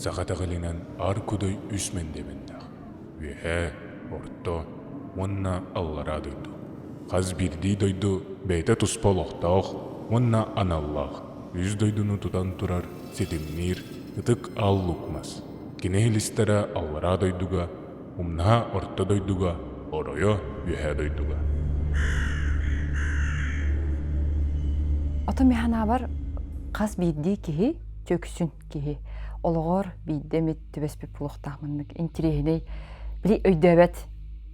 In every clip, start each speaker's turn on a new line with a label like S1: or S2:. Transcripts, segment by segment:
S1: Саха итэҕэлинэн Аар Кудай үс мэндиэмэннээх: Үөһээ, Орто уонна Аллараа дойду. Хас биирдии дойду бэйэтэ туспа олохтоох уонна аналлаах, үс дойдуну тутан турар, ситимниир ытык Аал Луук Мас. Кини иһилистэрэ Аллараа дойдуга, умнаһа Орто дойдуга, оройо Үөһээ дойдуга.
S2: Ото механаабар хас биирдии киһи чөксүн киһи олоҕор биирдэ эмит түбэспит буолуохтаах маннык интириэһинэй били өйдөөбөт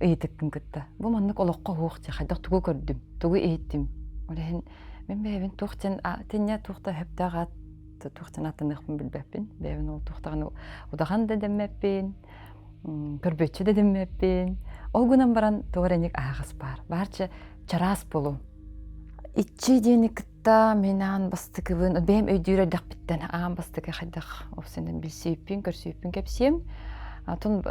S2: ыйытыккын кытта бу маннык олоххо уһуох дьэ хайдах тугу көрдүм тугу иһиттим ол иһин мин бэйэбин туох диэн тинньэ туох да сөптөөх аат туох диэн ааттаныахпын билбэппин бэйэбин ол туох даҕаны удахан да дэммэппин көрбүөччү да дэммэппин ол гынан баран туох эрэ инник аһаҕас баар баарча чараас буолуум иччи диэни кытта мин аан бастакыбын бэйэм өйдүүр эрдэхпиттэн аан бастакы хайдах опсинэн билсииппин көрсүүппүн кэпсиэм атын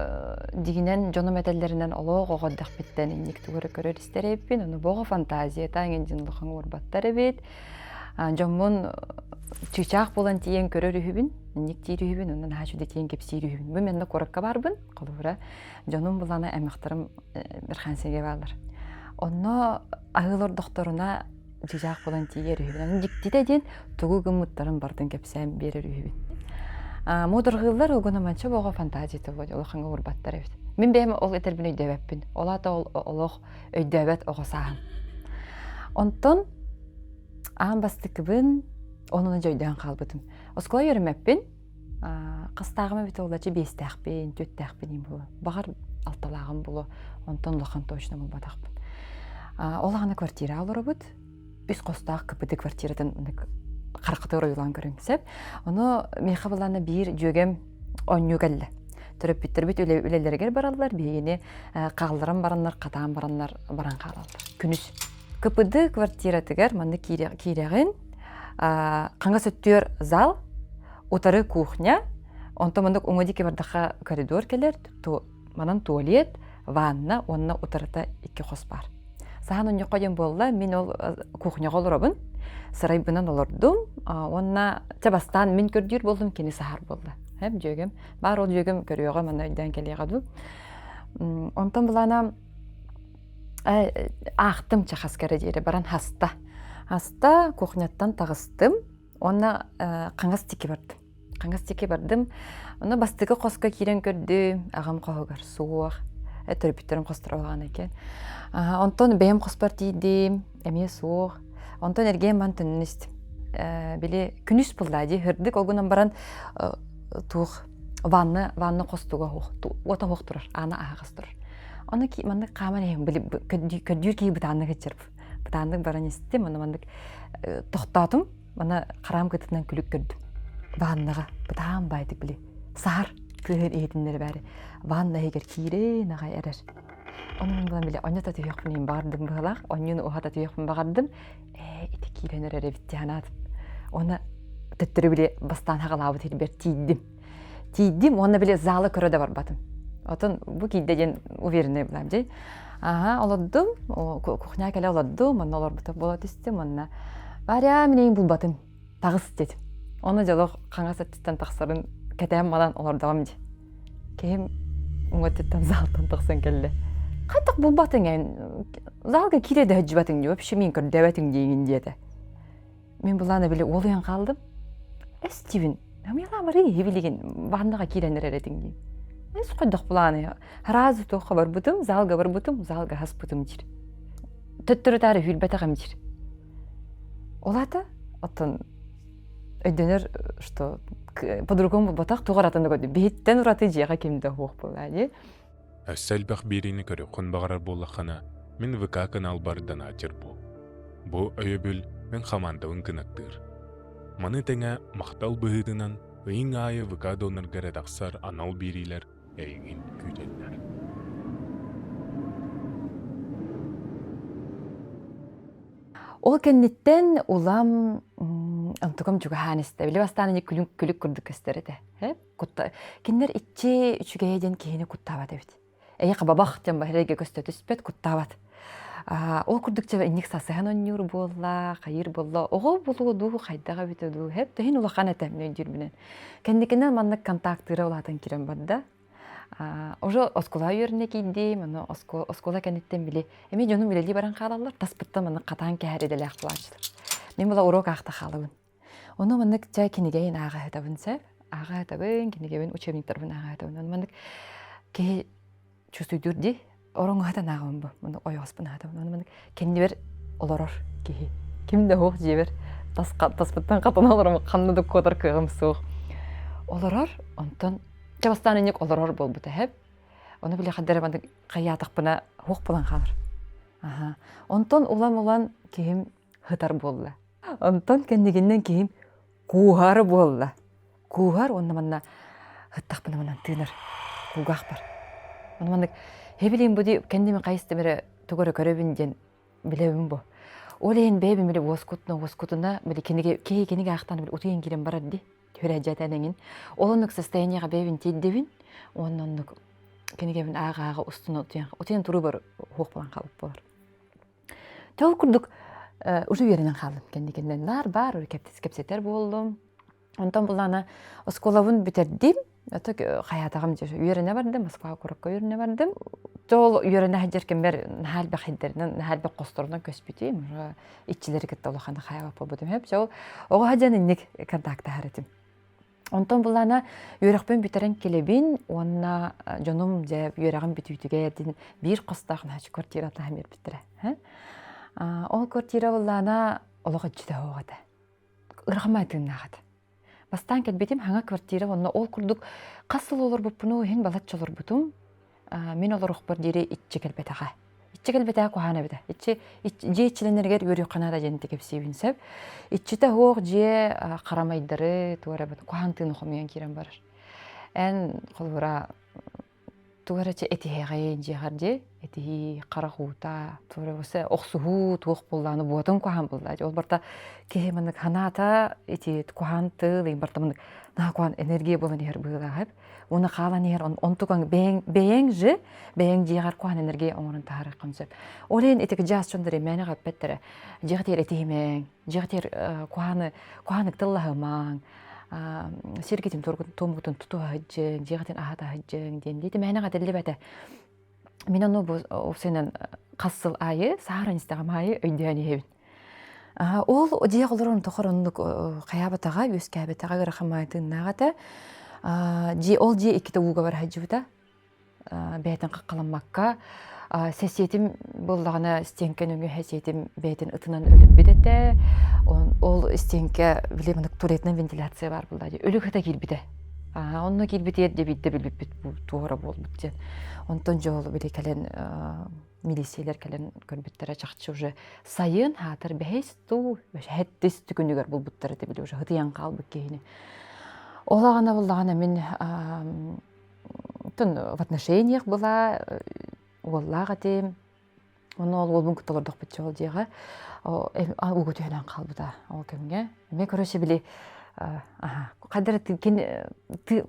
S2: дигинэн дьонум этэллэринэн олох оҕо эрдэхпиттэн инник тугу эрэ көрөр истэр эбиппин ону бу оҕо фантазията эҥин дьин улахан уорбаттар эбит дьоммун чыычаах буолан тиийэн көрөр үһүбүн инник диир үһүбүн онно наһаа үчүгэй тиийэн кэпсиир үһүбүн бу манна куоракка баарбын холобура дьонум булана аймахтарым Верхансиге бааллар онно аһыы олордохторуна дьыдьаах буолан тиийэр үһүбүн. Аны дьиктитэ диэн тугу гыммыттарын бартын кэпсээн биэрэр үһүбүн. Муодарҕыыллар угунаманча боҕо фантазията буолуо улахаҥҥа уурбаттар эбит. Мин бэйэм ол этэрбин өйдөөбөппүн. Ол аата ол олох өйдөөбөт оҕо сааһым. Онтон аан бастакыбын онуну дьойдөөн хаалбытым. Оскуола үөрэммэппин. Хастааҕым эбитэ буолла биэстээхпин, түөртээхпин иин буолуо. Баҕар алталааҕым буолуо. Онтон улахан точно булбатахпын. Ол аҕана квартира олоробут. Үс хостоох КПД квартиратын харахытыгар ойуулаан көрүҥ сөп. Ону миэхэ былаана биир дьүөгэм оонньуу кэллэ. Төрөппүттэрбит үлэлэригэр бараллар, биһигини хаалларан бараннар, хатаан бараннар баран хаалаллар. Күнүс. КПД квартиратыгар манна киирэҕин, хаҥас өттүгэр зал, утары кухня, онтон маннык уҥа диэки бардахха коридор кэлэр, манан туалет, ванна уонна утарыта икки хос баар. Саһан онньоххо диэн буолла, мин ол кухняҕа олоробун, сарайбынан олордум уонна чэ бастаан мин көрдүүр буоллум, кини саһар буолла. Хэп дьүөгэм, баар ол дьүөгэм көрүөҕэ манна өйдөөн кэлиэҕэ дуу. Онтон былаана аахтым чахаска эрэ диэри баран хаста. Хаста кухняттан таҕыстым уонна хаҥас диэки бардым. Хаҥас диэки бардым. Онно бастакы хоско киирэн көрдүм. Аҕам хоһугар суох. Төрөппүттэрим хосторо улахан экен. Онтон бэйэм хоспор тиийдим. Эмиэ суох. Онтон эргиэн бан төннөн истим. Били күнүс булла дии. Һырдык ол гынан баран туох ванна ванна хостуга уота суох турар. Аана аһаҕас турар. Ону маннык хааман иһин били көрдүүр киһи бытааннык иччэр. Бытааннык баран истим. Ону маннык тохтоотум. Мана хараам кытытынан күлүк көрдүм. Ваннаҕа бытаан баайдык били саһар тыаһын иһитиннэрэ баары ванна иһигэр киирэн аҕай эрэр. Ону мин булан били онньо татыйыахпын иһин баҕардым быһалаах, онньуну уһата татыйыахпын баҕардым. Ээ, ити киирэн эрэр эбит дии санаатым. Уонна төттөрү били бастаан хаҕалаабыт сирбэр тиийдим. Тиийдим уонна били зала көрө да барбатым. Отон бу киирдэ диэн уверенный булам дии. Аха, олордум, кухня кэлэ олордум, онно олорбута буола түстүм, онно Варя, мин булбатым, таҕыс дедим. Ону дьолох хаҥас өттүттэн тахсарын кэтээн малан олордоҕум дии. Киһим уҥа өттүттэн залтан тахсан кэллэ. Хайдах булбатыҥ эн? Залга киирэ да сылдьыбатыҥ дии, вообще мин көрдөөбөтүҥ диигин диэтэ. Мин булаана били уолуйан хаалдым. Эс дибин, Амиалаа барыы билигин ваннаҕа киирэн эрэр этиҥ дии. Эс хайдах булааны сразу туохха барбытым, залга барбытым, залга хаспытым диир. Төттөрү-таары үүрбэтэҕим диир. Ол аата оттон өйдөнөр, что по-другому буолбатах, туох уратыны көрдүм. Биһиттэн ураты дьиэҕэ ким да суох буолаа дии.
S1: Өссө элбэх биэриини көрүөххүн баҕарар буоллаххына, мин ВК каналбар донатер буол. Бу өйөбүл мин хамаандабын кынаттыыр. Маны тэҥэ махтал быһыытынан ыйыҥ аайы ВК донорга эрэ тахсар анал биэриилэр эйигин күүтэллэр.
S2: Ол кэнниттэн улам онтукам чугаһаан истэ. Били бастаан ини күлүк күлүк курдук көстөр этэ. Кутта кинилэр иччи үчүгэйэ диэн киһини куттаабат эбит. Эйиэхэ бабах диэн баһырайга көстө түспэт, куттаабат. Ол курдук дьэ инник сасыһан онньуур буолла, хайыыр буолла. Оҕо булуо дуу, хайдах эбитэ дуу, хэп төһүн улахан этэ мин өйдүүрбүнэн. Кэнникинэн маннык контактыыра улаатан киирэн барда. Уже оскуола үөрэнэ киирдим, аны оскуола кэнниттэн били эмиэ дьонум үлэлии баран хаалаллар, таспыттан маннык хатаан кэһэр идэлээх буолааччылар. Мин була уруок аахта хаалабын. Ону маннык чэ кинигэйин ааҕа сытабын сөп. Ааҕа сытабын, кинигэбин, учебниктарбын ааҕа сытабын. Ону маннык киһи чувствуйдуур дии. Ороҥҥо ааҕабын бу. Маннык ойоҕоспун аатабын. Ону маннык кэннибэр олорор киһи. Ким да суох дьиэбэр тас, таспыттан хатана олором ханна да куотар кыаҕым суох. Олорор, онтон чэ бастаан инник олорор буолбута эһэп. Ону били хаддара маннык хайаатахпына суох буолан хаалар. Аха. Онтон улам-улам киһим һытар буолла. Онтон кэннигинэн киһим кууһар буолла. Кууһар уонна манна һыттахпына манан тыынар кулгаах бар. Ону маннык хэбилиин бу ди кэнними хайыстым эрэ тугу эрэ көрөбүн диэн билэбин бу. Ол иһин бэйэбин били уоскутуна уоскутуна били кинигэ киһи кинигэ аахтаан били утуйан киирэн барар ди түһэрээдьээтэн эҥин. Ол оннук состояниеҕа бэйэбин тиийдэбин уонна оннук кинигэбин ааҕа-ааҕа устун утуйан утуйан туруу бар хуох буолан хаалбыт буолар. Дьэ ол курдук уже үөрэнэн хааллым кэнникинэн наар баар кэпсэтэр буоллум. Онтон булаана оскуолабын бүтэрдим. Это хайаатаҕым дьэ үөрэнэ бардым, Москва куоракка үөрэнэ бардым. Дьэ ол үөрэнэ сылдьар кэммэр наһаа элбэх сирдэринэн, наһаа элбэх хосторунан көспүтүм. Уже иччилэри кытта улаханнык хайаабат буолбутум. Дьэ ол оҕо сылдьан инник контактаһар этим. Онтон булаана үөрэхпин бүтэрэн кэлэбин уонна дьонум дьэ үөрэҕим бүтүүтүгэр дин биир хостоох наһаа квартира таһан биэрбиттэрэ. Ол квартира буллаана олох иччитэ суох этэ. Ырахан тыыннаах этэ. Бастаан кэлбитим хаҥа квартира уонна ол курдук хас сыл олорбуппуну иһин балачча олорбутум. Мин олоруохпар диэри иччи кэлбэтэҕэ. Иччи кэлбэтэҕэ куһаҕан эбитэ. Иччи дьиэ иччилэнэригэр үөрүөххэ наада диэн кэпсиибин сөп. Иччитэ суох дьиэ харамайдары тугу эрэ куһаҕан тыыны хомуйан киирэн барар. Эн холобура тугу эрэ этиһэҕин дьиэҕэр дьиэ этиһии харах уута тугу эрэ охсуһуу туох буоллаҕына буотун куһаҕан буолла ол барыта киһи маннык санаата ити куһаҕан тыл барыта маннык наһаа куһаҕан энергия буолан иһэр быһыылаах Уонна хаалан иһэр онтукаҥ бэйэҥ бэйэҥ же бэйэҥ дьиэҕэр куһаҕан энергия оҥорон таһаарыаххын сөп. Ол иһин ити дьаас дьоннор мээнэҕэ эппэттэрэ. Дьиэҕитигэр этиһимэҥ, дьиэҕитигэр куһаҕаны куһаҕанык тыллаһымаҥ, сиргитин туомгутун тутуһа сылдьыҥ, дьиэҕитин аһата сылдьыҥ диэн диэти мээнэҕэ этиллибэтэ. Мин ону бу уопсайынан хас сыл аайы саһаран истэҕим аайы өйдөөн иһэбин. Ол дьиэ олорон тохор оннук хайаабатаҕа, үөскээбэтэҕэ ыарахан маайытыыннаах этэ. Дьиэ ол дьиэ иккитэ ууга бара сылдьыбыта. Бэйэтин хаххаламмакка сэсиэтим буоллаҕына стенка нөҥүө сэсиэтим бэйэтин ытынан өлөрбүт этэ. Ол стенка били маннык туалетынан вентиляция баар буолла дии. Өлүк ыта киирбитэ. Онно киирбитигэр дьэ биирдэ билбиппит туора буолбут диэн. Онтон дьол били кэлэн милициялар кэлэн көрбүттэрэ чахчы уже сайын хаатар бэһис туу сэттис күнүгэр булбуттар этэ били уже ытыйан хаалбыт киһини. Ол аҕана буллаҕына мин в отношениях была уоллаах этим Онно ол уолбун кытта олордохпут ол дьиэҕэ ууга түһэнэн хаалбыта ол кэмҥэ. Эмиэ короче били хайдара кин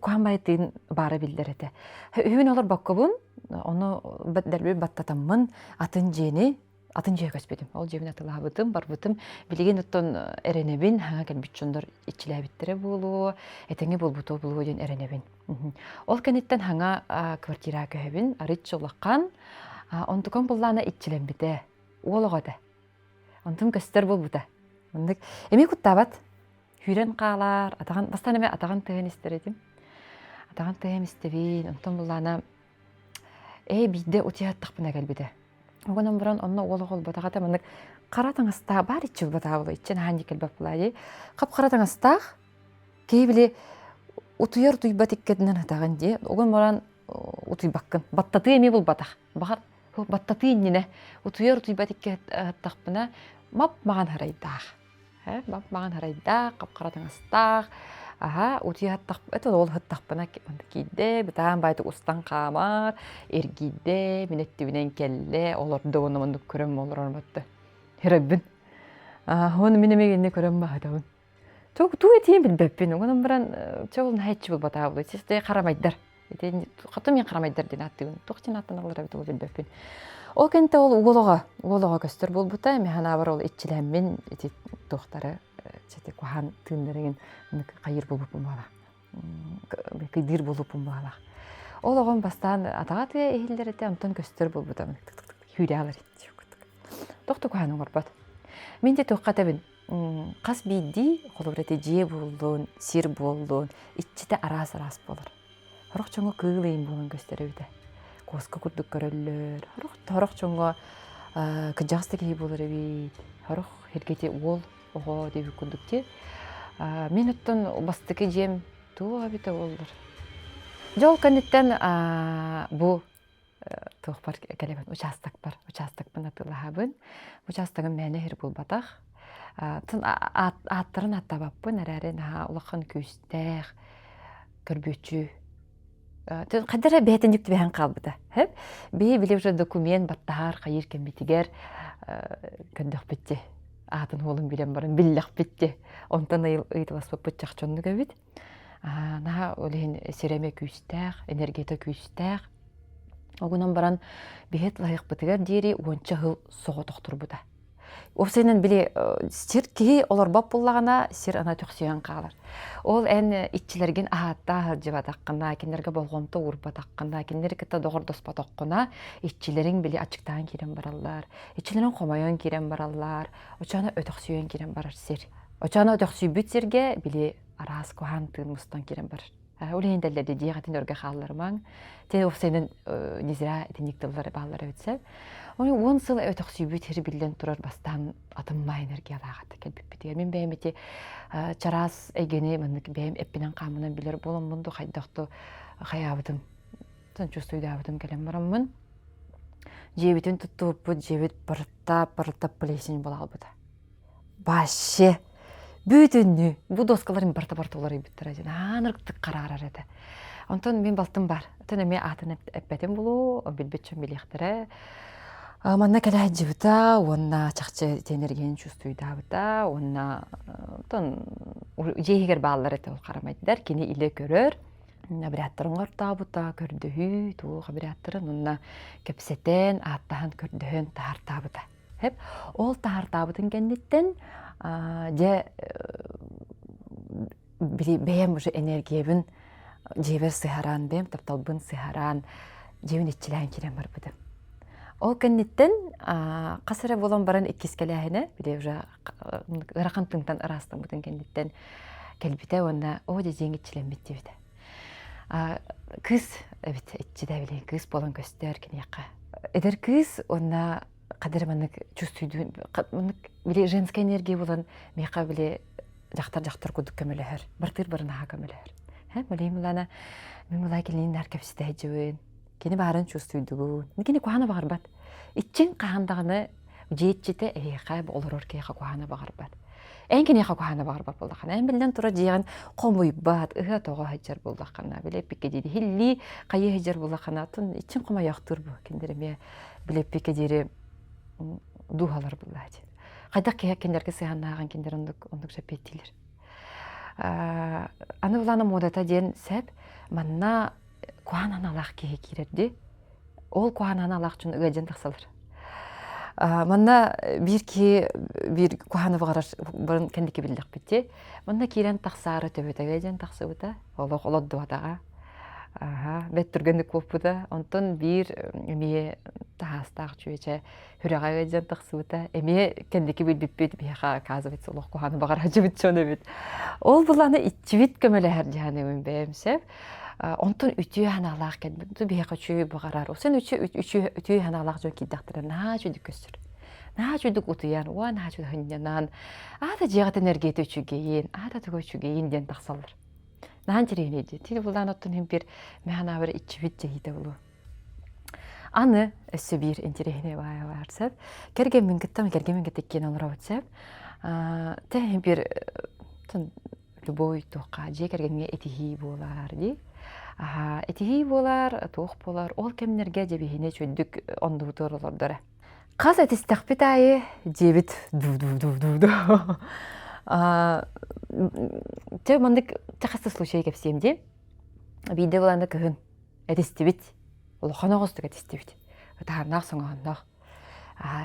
S2: куһаан баайы тыын баара биллэр этэ. Үһүн олорбоккобун, ону дэлби баттатаммын атын дьиэни атын дьиэ көспүтүм. Ол дьиэбин атылаабытым, барбытым. Билигин оттон эрэнэбин, хаҥа кэлбит дьоннор иччилээбиттэрэ буолуо, этэҥҥэ буолбутуо буолуо диэн эрэнэбин. Ол кэнниттэн хаҥа квартираҕа көһөбүн, арыт улахан. Онтукам буллаана иччилэммитэ. Уол оҕо этэ. Онтум көстөр буолбута. Оннук эмиэ куттаабат. Сүүрэн хаалар, атаҕын бастаан эмэ атаҕын тыаһын истэр этим. Атаҕын тыаһын истэбин, онтон буллаана ээ биирдэ утуйаттахпына кэлбитэ. Огонон баран онно уол оҕо буолбатах этэ маннык хара таҥастаах баар иччи буолбатаҕа буолуо иччи наһаа кэлбэт буолаа хап-хара таҥастаах Киһи били утуйар утуйбат иккитинэн ытаҕын дии. Угун баран утуйбаккын. Баттатыы эмиэ булбатах. Баҕар баттатыы иннинэ утуйар утуйбат икки ыһыттахпына мап-маҕан харайдаах. Мап-маҕан харайдаах, хап-хара таҥастаах. Аха, утуйа это ол ыһыттахпына киирдэ, бытаан баайтык устан хаамар, эргийдэ, мин өттүбүнэн кэллэ, олордо уонна оннук көрөн олорор батты. Хөрөбүн. Уонна мин эмиэ инни көрөн баһытабын. Тугу этиэн билбэппин. Онон баран чэ ол наһаа иччи буолбатаҕа буолуо. Чисто харамайдар. Ити хата мин харамайдар диэн ааттыыбын. Туох диэн ааттаналлар эбит ол билбэппин. Ол кэнтэ ол уол оҕо, уол оҕо көстөр буолбута. Мин санаабар ол иччилээммин ити туохтары чэти куһаан тыыннарыгын хайыр буолбуппун буолаах. Кыйдыыр буолбуппун буолаах. Ол оҕом бастаан атаҕа тыа иһиллэр этэ, онтон көстөр буолбута. Хүүрэ алар Тох да куһаан оҥорбот. Мин де туохха этэбин хас биирдии холобур ити дьиэ буоллун, сир буоллун, иччитэ араас-араас буолар. Сорох дьоҥҥо кыыл ыйын буолан көстөр эбитэ. Куоска курдук көрөллөр. Сорох сорох дьоҥҥо кырдьаҕас да киһи буолар эбит. Сорох сиргэ ити уол оҕо диэбит курдук дии. Мин оттон бастакы дьиэм туох эбитэ буоллар. Дьэ ол кэнниттэн бу туохпар кэлэбин учаастакпар учаастакпын атыылаһабын учаастагым мээнэ иһэр буолбатах ааттарын ааттаабаппын эрээри наһаа улахан күүстээх көрбүөччү хайда эрэ бэйэтин түбэһэн хаалбыта биһи били уже документ баттаһар хайыыр кэммитигэр көрдөхпүт дии аатын уолун билэн баран биллэхпит дии онтон ыйыталаспыппыт чахчы оннук эбит Наһаа ол иһин сирэмэ күүстээх, энергията күүстээх. Огунан баран биһи лаһыахпытыгар диэри уонча сыл соҕотох турбута. Уопсайынан били сир киһи олорбот буллаҕына сир ана төхсүйэн хаалар. Ол эн иччилэргин аһааттаа сылдьыбатаххына, кинилэргэ болҕомто уурбатаххына, кинилэри кытта доҕордоспотоххуна, иччилэриҥ били аччыктаан киирэн бараллар, иччилэриҥ хомойон киирэн бараллар, очоно өтөхсүйэн киирэн барар сир. Очоно өтөхсүйбүт сиргэ били араас куһаан тыын мустан киирэн барар. Ол иһин дэллэрди дьиэҕитин өргө хаалларымаҥ. Те уопсайынан не зря итинник тыллар бааллар эбит сөп. Оны 10 сыл өтөхсүйбүт сир биллэн турар бастаан атымма энергиялаах кэлбиппитигэр. Мин бэйэм ити чараас эйгэни маннык бэйэм эппинэн хааммынан билэр буоламмын ду хайдах хайаабытым чувствуйдаабытым кэлэн бараммын дьиэбитин туттубуппут дьиэбит барыта барыта плесень буолаалбыта Вообще бүтүннүү бу доскаларын барыта барыта уларыйбыттара дьин аан ырыктык хараарар этэ. Онтон мин балтым бар. Оттон эмиэ аатын эппэтим булуу, билбит дьон билиэхтэрэ. Манна кэлэ сылдьыбыта уонна чахчы энергияны чувствуйдаабыта уонна оттон дьиэ иһигэр бааллар этэ ол харамайдар кини илэ көрөр обрядтарын оҥортообута көрдөһүү туох обрядтарын уонна кэпсэтэн ааттаһан көрдөһөн таһартаабыта Хэп. Ол таһартаабытын кэнниттэн дьэ били бэйэм уже энергиябын дьиэбэр сыһараан, бэйэм тапталбын сыһараан дьиэбин иччилээн киирэн барбытым. Ол кэнниттэн хас эрэ буолан баран иккис кэлээһинэ, били уже ыарахан тыынтан ыраастаммытын кэнниттэн кэлбитэ уонна оо дьэ дьиэҥ иччилэммит диэбитэ. Кыыс эбит иччитэ били кыыс буолан көстөр киниэхэ. Эдэр кыыс уонна қадыр маннык чувствуйдуун маннык били женская энергия буолан миэхэ били дьахтар дьахтар курдук көмөлөһөр бартыыр барынаһа көмөлөһөр һэ Малия Милана мин мулай кинини наар кэпсэтээдьибин кини баарын чувствуйдугун кини куһаана баҕарбат иччиҥ хаһан даҕаны дьиэччитэ эһиэхэ олорор киһиэхэ куһаана баҕарбат эн киниэхэ куһаана баҕарбат буоллаххына эн биллэн турар дьиэҕин хомуйбат ыһа-тоҕо сылдьар буоллаххына били эппиккэ диэри хиллии хайыы сылдьар буоллаххына атын иччиҥ хомойоохтуур бу кинилэр эмиэ билэппиккэ диэри дууһалар буллаачы. Хайдах киһи кинилэргэ сыһаннааҕын кинилэр оннук оннук сөппиэттиилэр. Аны булаана муодата диэн сэп манна куһаан аналаах киһи киирэрди. Ол куһаан аналаах дьон ыалдьан тахсалар. Манна биир киһи биир куһааны баҕарар барын кэнники биллэхпит дии. Манна киирэн тахсаары төбөтө ыалдьан тахсыбыта. Олох олордубатаҕа. Аһа, бэт түргэнник куоппута. Онтон биир эмиэ таһаастаах чүөчэ сүрэҕэ ыалдьан тахсыбыта. Эмиэ кэнники билбиппит биһиэхэ оказывается олох куһааны баҕарааччыбыт дьон эбит. Ол былааны иччибит көмөлөһөр дьаһаныыбын бэйэм сөп. Онтон үтүө санаалаах кэлбит. Биһиэхэ үчүгэй баҕарар. Сен үчүгэй үтүө санаалаах дьон киирдэхтэрэ наһаа үчүгэй көстөр. Наһаа үчүгэй утуйан, уа наһаа үчүгэй сынньанан, аата дьиэҕит энергията үчүгэйин, аата туга үчүгэйин диэн тахсаллар. Наһаа интэриэһинэй дии. Тини булаан оттон иһин биир мэханаабар иччибит дьэһиитэ булуо. Аны өссө биир интэриэһинэй баайа баар сөп. Кэргэммин кытта кэргэммин кытта иккиэн олоробут сөп. Тэ биир любой туохха дьиэ кэргэҥҥэ этиһии буолар дии. Аха, этиһии буолар, туох буолар, ол кэмнэргэ дьэбиһини чүддүк оннубутугар олордоро. Хас этистэхпит аайы дьиэбит ду-ду-ду-ду-ду. Чэ, маннык чахасы случай кэпсиэм дии. Биирдэ буланда кыһын. Этистибит. Улахан оҕустук этистибит. Ытаһаннаах соҥоһонноох.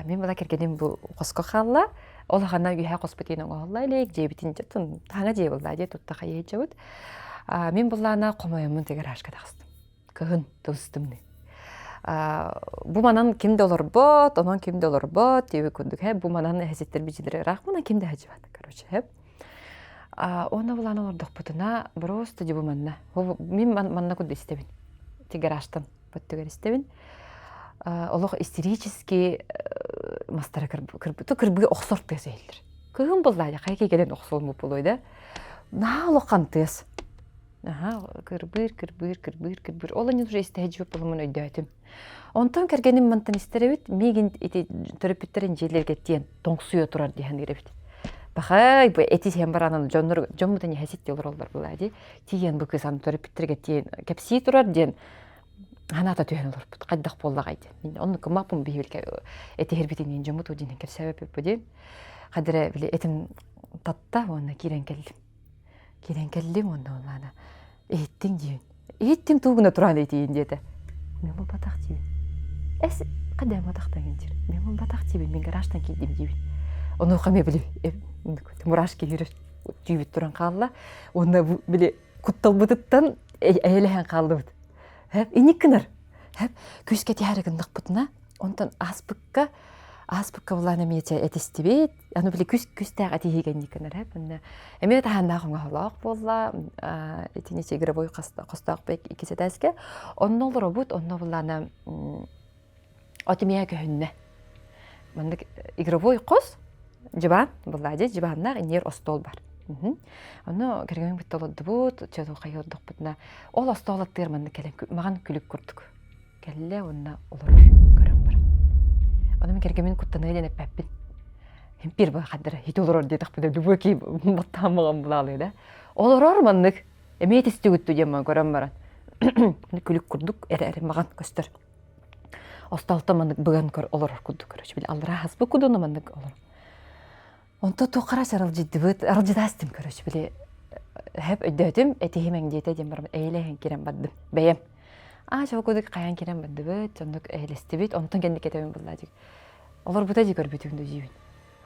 S2: Мин була кэргэним бу хоско хаалла. Ол ахана үөһэ хоспут иин оҥоһулла илик, дьиэбитин дьоттун таҥа дьиэ булла дии тутта хайыһыдьабыт. Мин буллаана хомойоммун те гаражка тахстым. Кыһын тылыстымны. Бу манан ким да олорбот, онон ким да олорбот, диэби курдук, бу манан эһэситтэр бичилери ыраах мунан ким да хадьыбат, короче, Уонна булаан олордохпутуна, просто дьубу манна. Мин манна курдук истэбин. Ти гаражтан бөттүгэр истэбин. Олох истерически мастара кырбыы охсор тыас иһиллэр. Кыһын буллаайа хайа кэлэн охсуолмут буолуой да. Наһаа улахан тыас. Аха, кырбыыр, кырбыыр, кырбыыр, кырбыыр. Ол онньу уже истэһэ буламмын өйдөөтүм. Онтон кэргэним мантан истэр эбит, миигин ити төрөппүттэрин дьиэлэргэ тиэн тоҥсуйа турар диэн эбит. Бахай, бу эти сиэн баранан дьоннор дьоммутун иһэ ситти олороллор была дии. Тиийэн бу кыыс аны төрөппүттэргэ тиийэн кэпсии турар диэн ханаата түһэн олорбут. Хайдах буоллаҕай диэн. Мин оннук гыммаппын биһибилгэ этиһэрбитин дьоммут диэн кэпсээбэппит диэн. Хадыра били этим татта уонна киирэн кэллим. Киирэн кэллим уонна улаана иһиттиҥ диибин. Иһиттим туу гына туран этиин диэтэ. Мен булбатах диибин. Эс хайдах батахтан диир. Мен булбатах диибин, мен гаражтан киирдим диибин. Онуоха эмиэ били мурашки киирэр түүбүт туран хаалла. Уонна били кутталбытыттан эйэлэһэн хааллыбыт. Иник гынар. Күүскэ тиһээри гыннахпытына, онтон ааспыкка ааспыкка булаан эмиэ этистибит, аны били күс күстээх этиһиигэ инникинэр эп онно эмиэ таһааннаах оҥоһолоох буолла итини игровой хостоох иккис этээскэ онно олоробут онно буллаана от эмиэ көһүннэ маннык игровой хос дьыбаан булла дии дьыбааннаах иннигэр остуол бар онно кэргэним кытта олордубут чэ хайы ол остуол аттыгар маннык кэлэн маҕан күлүк курдук Кэллэ уонна олорор көрөн баран. Ону мин кэргэммин куттаныа диэн эппэппин. Первый хаддара хит олорор диэтэхпинэ любой киһи баттааммаҕан булаалыы да. Олорор маннык эмиэ тистигүттү диэн ман көрөн баран. Күлүк курдук эрэ эрэ маҕан көстөр. Остолтон маннык быган көр олорор курдук короче били аллараа хаспыт кудуну маннык олор. Онто туох харас аралдьыйдыбыт, аралдьытаастым короче били хэп өйдөөтүм, этиһим эҥдиэтэ диэн баран эйэлэһэн киирэн бардым бэйэм. Аа чоо кудук хайан киирэн бардыбыт, оннук эйэлэстибит, онтон кэнник этэбин булла дии. Олорбута дии көрбүтүм да дьиибин.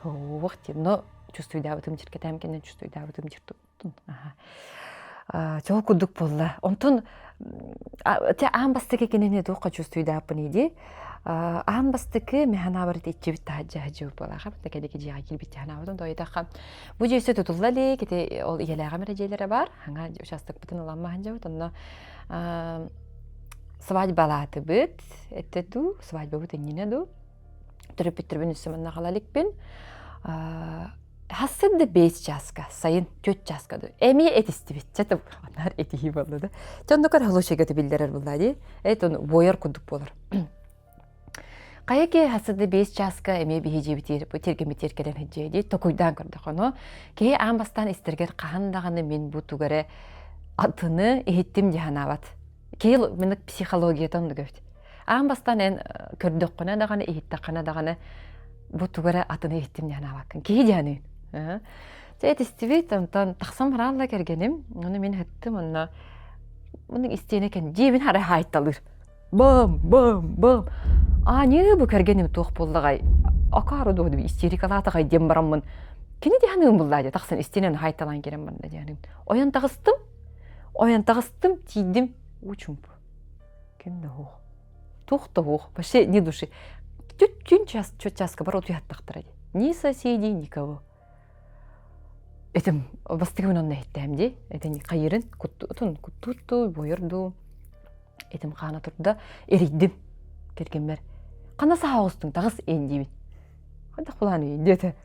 S2: Ох диэн, но чувствуйдаабытым чиркэтээм кэннин чувствуйдаабытым дьир туттун. Аха. Чоо курдук буолла. Онтон те аан бастакы кинини туохха чувствуйдааппын дии. Аан бастакы механаабар иччибит таһаджа хаджыбыт буолааха бата кэлики дьиэҕэ киирбит ханаабытын тойтахха бу дьиэсэ тутулла илик ити ол ийэлээҕим эрэ дьиэлэрэ бар хаҥа участокпытын ылан маһан онно свадьбалаатыбыт этте дуу свадьбабыт иннинэ дуу төрөппүттэрбин өссө манна хала иликпин Хасын да 5 часка, сайын 4 часка ду. Эмиэ этистибит. Чэ анаар этиһии буолла да. Чэ оннукар халушайга биллэрэр буолла дии. Эт он буойар курдук буолар. Хайа ки хасыды 5 часка эмиэ биһи дьиэбитир бу тиргэмитир кэлэн хыдьыа дии токуйдаан көрдөх ону киһи аан бастаан истэргэр хаһан даҕаны мин бу тугары атыны иһиттим дии санаабат. Киһи минык психологията оннук эбит. Аан бастаан эн көрдөххүнэ даҕаны, иһиттэххинэ даҕаны бу тугу эрэ атыны иһиттим диэн аабаккын. Киһи диэниин. Дьэ этистибит, онтон тахсан бараалла кэргэним. Ону мин ыһыттым, онно муннук истиэнэ кэн дьиэбин хара хаайталыыр. Бам, бам, бам. Ааньыы бу кэргэним туох буоллаҕай? Акаары дуо истерикалаатаҕай диэн бараммын. Кини диэханыым буллаа дии тахсан истиэнэн хаайталаан кэлэн барда диэханыым. Ойон таҕыстым, ойон таҕыстым, тиийдим. Уу чумпу. Ким да суох. Туох да суох. Вообще ни души. Түн час, часка бар утуйаттахтара дии. Ни соседей, никого. Этим бастыгыбын онно иһиттэһим дии. Этин хайырын куттутун куттутту, буойорду. Этим хаана турда, эрийдим кэргэммэр. Хана саха оҕустуҥ таҕыс эн диибин. Хайдах булааны диэтэ.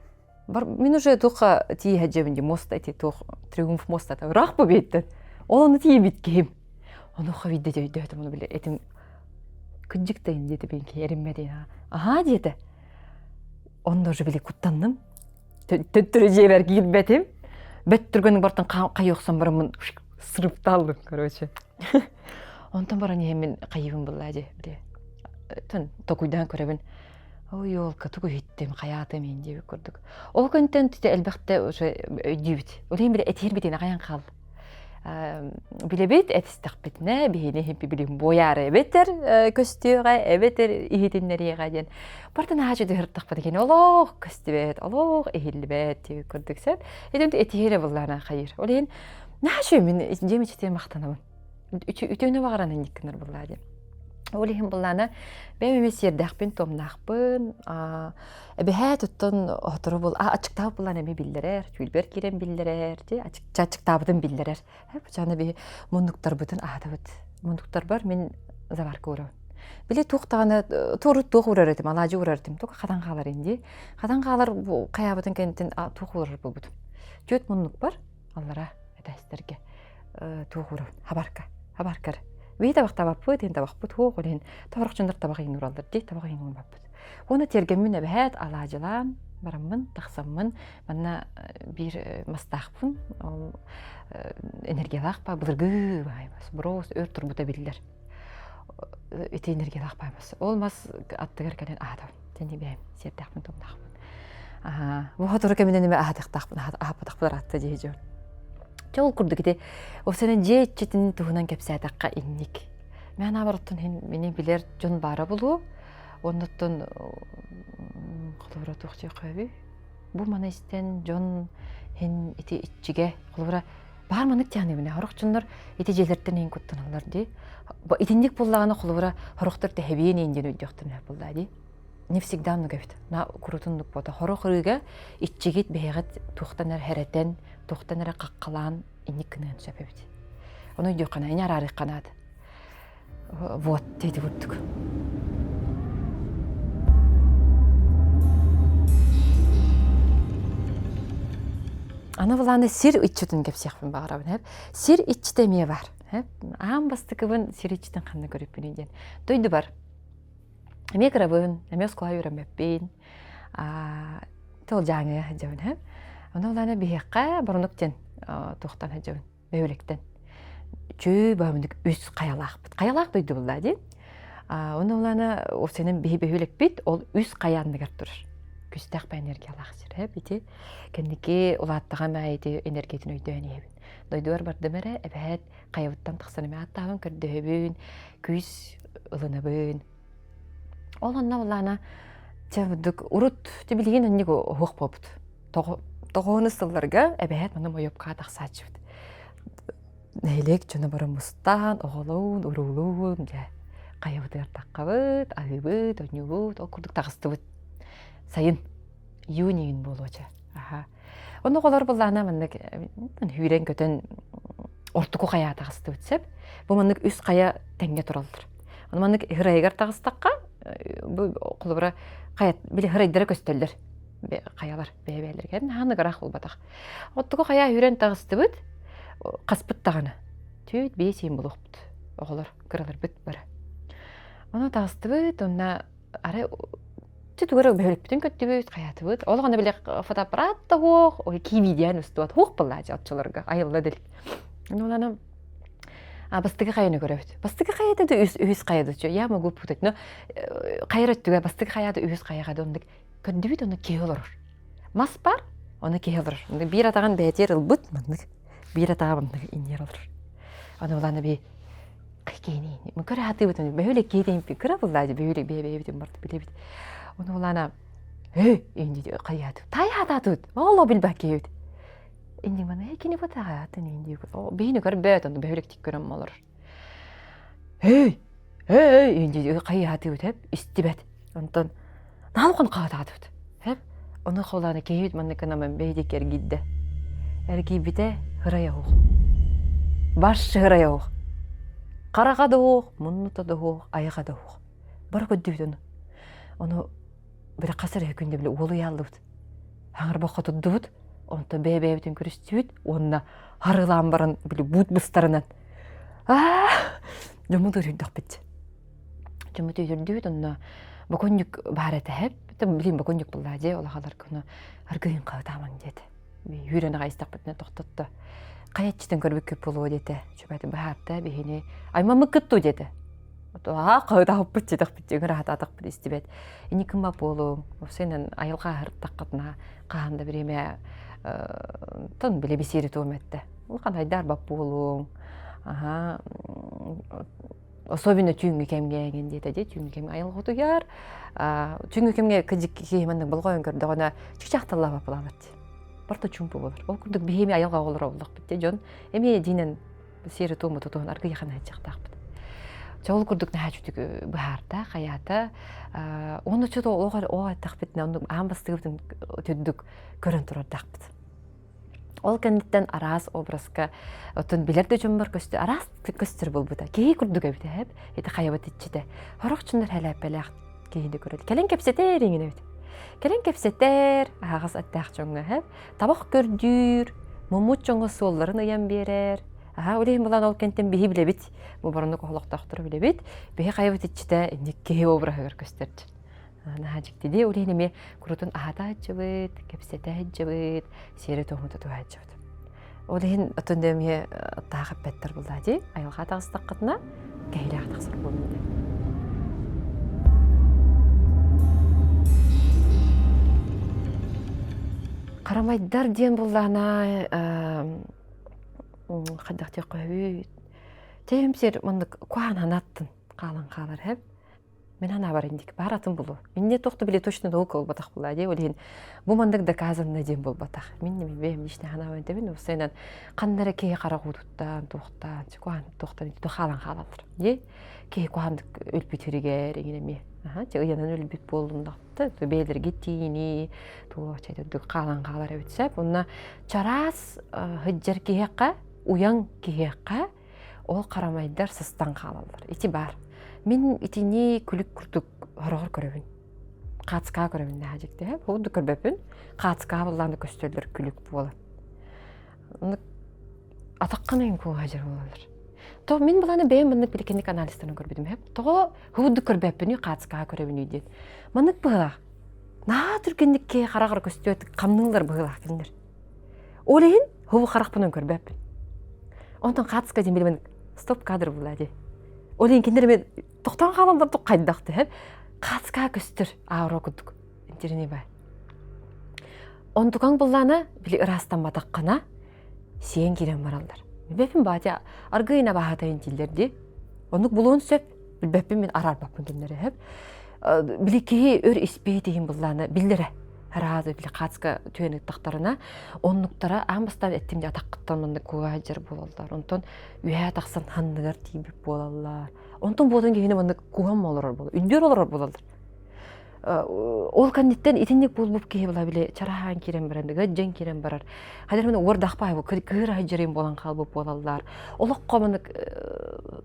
S2: Бар мин уже туохха тиийэ дьэбин ди мост эти туох триумф мост ата ыраах бу биэттэн. Ол ону тиийбит киһим. Онуоха видде өйдөөтүм ону биле этим кыдьык тайын диэтэ бин киһи эриммэ диэн аhaa диэтэ. Онно уже били куттанным. Төттөрү дьиэбэр киирбэтим. Бэт түргэнник бартан хайы охсон бараммын сырыптааллым короче. Онтон баран иһэммин хайыбын буллаа дии били токуйдаан көрөбүн Ой, елка, тугу иһиттим, хайаатым иһин диэбит курдук. Ол күнтэн түтэ элбэхтэ уже өйдүүбүт. Ол иһин били этиһэр битин аҕайан хаал. Билэбит этистэхпитинэ биһини хиппи билим буойаары эбэтэр көстүөҕэ эбэтэр иһитиннэриэҕэ диэн бартын аачы түһэртэхпит кини олох көстүбэт олох иһиллибэт курдук сөп итин этиһиэрэ буллаана хайыр ол иһин наачы мин дьиэм иччитигэр махтанабын үтүөнү баҕаран инник гынар буллаа диэн ол иһин буллаана бэйэм эмиэ сиэрдээхпин туомнаахпын эбэһээт оттон отору бул ачыктаабыт буллаан эмиэ биллэрэр түүлбэр киирэн биллэрэр ти ачыктаабытын биллэрэр бучаана биһи муннуктарбытын аһатабыт муннуктарбар мин заварка уурабын били туох даҕаны туорут туох уурар этим алаадьы уурар этим только хатан хаалар инди хатан хаалар хайаабытын кэнниттэн туох уурар буолбутум түөрт муннук бар аллара этээстэргэ туох уурабын хабарка хабаркар бии табахтаабаппыт иһин табахпыт хуох ол иһин торохчуннар табах иһин уураллар дии табах иһин уурбаппыт уонна тиэргэммин эбэһээт алаадьылаан бараммын тахсаммын манна биир мастаахпын ол энергиялаах ба былыргы баай мас бороос өр турбута биллэр ити энергиялаах баай мас ол мас аттыгар кэлэн аһатабын Тени бэйэм сиэрдээхпин тумнаахпын. Аха, бу сотору кэминэн эмэ аһатыахтаахпын, аһаппатахпын ыраатта дии дьон. Чэ ол курдук ити осенен дьиэ иччитин туһунан кэпсээтэххэ инник. Мен аабар оттон хин мини билэр дьон баара булуо. Оннуттан холобура туох диэххэ Бу маны истэн дьон хин ити иччигэ холобура баар маннык тианыыбына сорох дьоннор ити дьиэлэртэн иһин куттаналлар дии. Итинник буоллаҕына холобура сорохтор тэһэбиэн иин диэн өйдүөхтэрин буоллаа дии. Не всегда оннук эбит. На курутуннук буота. Хорох ырыыга иччигит бэйэҕит туохтан эрэ хэрэтэн, туохтан эрэ хаххалаан инник гыныан сөп эбит. Ону өйдүөххэ ини араарыахха наада. Вот деди курдук. Аны былааны сир иччитин кэпсиэхпин баҕарабын. Сир иччитэ эмиэ бар. Аан бастакыбын сир иччитин ханна көрүппүнүй диэн. Дойду бар. Эмиэ кырабын, эмиэ оскуола үөрэммэппин. Тыл дьааҥыга сылдьабын. Ону улаана биһиэххэ Боронук диэн туохтан сылдьабын бөһүөлэктэн. Чүү баһымдык үс хайалаахпыт. Хайалаах дойду буллаа дии. Оны улаана сенин биһи бөһүөлэкпит ол үс хайа анныгар турар. Күстээх ба энергиялаах сир ити. Кэнники улааттаҕам аайы ити энергиятын өйдөөн иһэбин. Дойдубар бардым эрэ эбэһээт хайабыттан тахсан эмэ аттаабын көрдөһөбүн, күүс ылынабын. Ол онно улаана чэ бурдук урут билигин оннук оһох буолбут. Тоҕоһун сылларга эбэһээт маны мойопкаҕа тахсааччыбыт. Нэһилиэк дьоно бары мустаан, оҕолуун, уруулуун, дьэ, хайабытыгар таххабыт, аһыыбыт, оонньуубут, ол курдук таҕыстыбыт. Сайын, июнь июнь буолуо чэ. Аха. Онно оҕолор былаана маннык сүүрэн-көтөн ортоку хайаҕа таҕыстыбыт сөп. Бу маннык үс хайа тэҥҥэ тураллар. Ону маннык ырайыгар таҕыстахха, бу холобура хайа били ырайдара көстөллөр хайалар бэйэ-бэйэлэригэр наһаа ыраах буолбатах. Оттуку хайа үүрэн таҕыстыбыт, хаспыт даҕаны. Түүт биэс иин булуохпут. Оҕолор кыраларбыт бары. Ону таҕыстыбыт, онно арай тугу бөһүлүкпүтүн көттүбүт, хайаатыбыт. Ол оҕону били фотоаппарат да суох, ой киибиидиэн устубат суох буоллаачы оччолорго айылла дил. Ну аны а бастакы хайаны көрөбүт. Бастакы хайата да үс үһүс хайа да я могу путать. Но хайар өттүгэр бастакы хайата үһүс хайаҕа да оннук көрдүбүт ону киһи олорор. Мас бар, ону киһи олорор. Биир атаҕын бэйэтигэр ылбыт маннык, биир атаҕа маннык инньэр олорор. Аны улаана би киһини көрө сатыыбыт бөһүөлэк киһи кыра буллаа бөһүөлэк бэйэ бэйэбитин барыт билэбит. Ону улаана эй инди хайааты тай хатаатыт оло билбэт киһибит. Инди мана эй кини батаҕаатын инди биһини көрбөт ону бөһүөлэктик көрөн олорор. Эй эй инди хайаатыбыт хэп истибэт. Онтон наалхан хаатаатыбыт. Хэп ону холааны киһибит маннык гынан бэйдик эргийдэ. Эргийбитэ ырайа уох. Баш ырайа уох. Хараҕа да уох, муннута да уох, айаҕа да уох. Бары көрдүбүт ону. Ону били хас эрэ күндэ били уолуйааллыбыт. Хаҥарбахха турдубут, онтон бэйэ-бэйэбитин көрүстүбүт уонна харылаан баран били буут быстарынан аа дьоммут өрүйдэхпит. Дьоммут өйдөрдүбүт онно боконньук баар этэ билин боконньук буллаа дьэ улахалар ону аргыйын хаытаамаҥ диэтэ. Үүрэн аҕай истэхпитинэ тохтотто. Хайа иччитин көрбүккүт буолуо диэтэ. Чубаты быһаарта биһини аймаммыккыт дуу диэтэ. Аа хаһыытаһыппыт диэтэхпит ыҥыраһатаатахпыт истибэт. Ини кыма буолуҥ. Сенен айылҕа аһыртаххытына хаһан да бириэмэ тон биле бисиэри туом этте. Улахан айдаарбат буолуоҥ. Аһаа особенно түүҥҥү кэмҥэ эҥин диэтэ дии түүҥҥү кэмҥэ айылҕа утуйар түүҥҥү кэмҥэ кыдьык киһи маннык болҕойон көрдөҕүнэ чычах тыллаабат буолаабат барыта чуумпу буолар ол курдук биһи эмиэ айылҕаҕа олоробуллахпыт дии дьон эмиэ диинэн сиэри туому тутуһан аргыйахан сылдьыахтаахпыт чэ ол курдук наһаа үчүгдүк быһаарда хайаата уонна чото олох оо эттэхпитинэ оннук аан бастыгыбытын өтүрдүк көрөн турардаахпыт Ол кэнниттэн араас образка оттон билэр да дьоммор көстөр араас көстөр буолбута. Киһи курдук эбит эһэп. Ити хайабыт иччитэ. Сорох дьоннор хэлээппэлээх киһини көрөт. Кэлин кэпсэтэр иҥин эбит. Кэлин кэпсэтэр, аһаҕас аттаах дьоҥҥо эһэп. Табах көрдүүр, муммут дьоҥҥо суолларын ыйан биэрэр. Аһа, ол иһин булан ол кэнтэн биһи билэбит. Бу боронук олохтоохтору билэбит. Биһи хайабыт иччитэ инник киһи обраһыгар көстөр. Наһаа дьиктилии ол иһин эмиэ курутун аһата сылдьыбыт, кэпсэтэ сылдьыбыт, сиэри-туому тутуһа сылдьыбыт. Ол иһин оттон да эмиэ таах эппэттэр буоллаа дии. Айылҕа таҕыстаххытына кэһиилээх тахсар буолуо диэн. Харамайдар диэн буоллаҕына хайдах диэххэ сөбүй? Тэйим сир маннык куһаҕан санааттын хаалан хаалар һэп. Мин санаабар инник баар атын булу. Минне туох да били точно наука буолбатах буолаа дии. Ол иһин бу маннык доказанно диэн буолбатах. Мин бэйэм личный санаабын этэбин. Уопсайынан ханна эрэ киһи харах уутуттан, туохтаан, куһаан туохтан хаалан хаалаллар. Дии киһи куһааннык өлбүт сиригэр эҥин эмиэ. Аха, ыйанан өлбүт буоллуннахта, бэйэлэргэ тиийинии, туох чэйдик хаалан хаалар эбит сөп. Онно чараас сылдьар киһиэхэ, уйаҥ киһиэхэ ол харамайдар сыстан хаалаллар. Ити баар. Мин итини күлүк курдук хороҕор көрөбүн. Хаацкаа көрөбүн наһаа дьикти. Курдук көрбөппүн. Хаацкаа буллааны көстөллөр күлүк буолан. Атаххын эҥ куоһа дьэр буолаллар. То мин буланы бэйэм маннык биликинник анализтарын көрбүтүм. Тоҕо курдук көрбөппүнүй хаацкаа көрөбүнүй диэн. Маннык быһыылаах. Наһаа түргэнник киһи хараҕар көстүөт хамныыллар быһыылаах кинилэр. Ол иһин хобу харахпынан көрбөппүн. Онтон хаатыска диэн билимин стоп кадр була дии. Ол иһин кинилэр мен тохтоон хаалаллар тук хайдах түһэн хаатыска көстөр ааро курдук интирини бай. Онтукаҥ буллаана били ыраастамматаххына сиэн киирэн бараллар. Билбэппин батя аргыйына баһаатайын дииллэр дии. Оннук булуон сөп. Билбэппин мин араарбаппын кинилэри сөп. Били киһи өр испиит иһин буллаана биллэрэ. Араазы били хаацка түһэн ыттахтарына оннуктара аан бастаан эттим дии атаххыттан маннык куга сылдьар буолаллар. Онтон үөһээ тахсан ханныгар тиийбит буолаллар. Онтон буотун киһини маннык куһан олорор буолар, үндүөр олорор буолаллар. Ол кэнниттэн итинник буолбут киһи була били чараһаан киирэн баран, ыгаддьан киирэн барар. Хадыр маны уордахпай бу кыыра сылдьарым буолан хаалбыт буолаллар. Олоххо маннык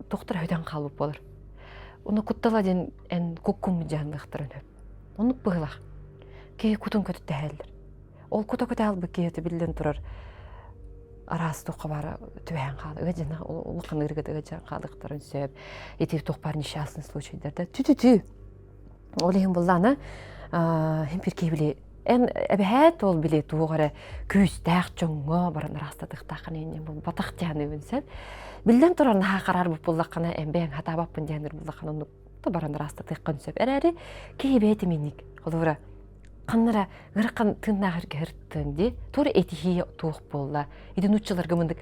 S2: тохтор өтөн хаалбыт буолар. Ону куттала диэн эн куккум дьаһанныахтарын сөп. Оннук быһыылаах. Киһи кутун көтүттэһэллэр. Ол кута көтө албыт киһи биллэн турар араас туохха баара түбэһэн хаалар. Ыга улахан ыарыыга ыга хаалыахтарын сөп. Ити туох баар несчастный случайдар да тү-тү-тү. Ол иһин буллаана хим бир киһи били эн эбэһээт ол били туох эрэ күүстээх дьоҥҥо баран ыраастатыахтааххын иннин булбатах диэханыбын сөп. Биллэн турар наһаа хараарбыт буллаххына эн бэйэҥ хатаабаппын диэн буллаххына оннук баран ыраастатыаххын сөп. Эрээри киһи бэйэтэ минник холобура ханнара ыарахан тыыннаах эргэ ырыттыҥ дии туора этиһии туох буолла ити нууччаларга мындык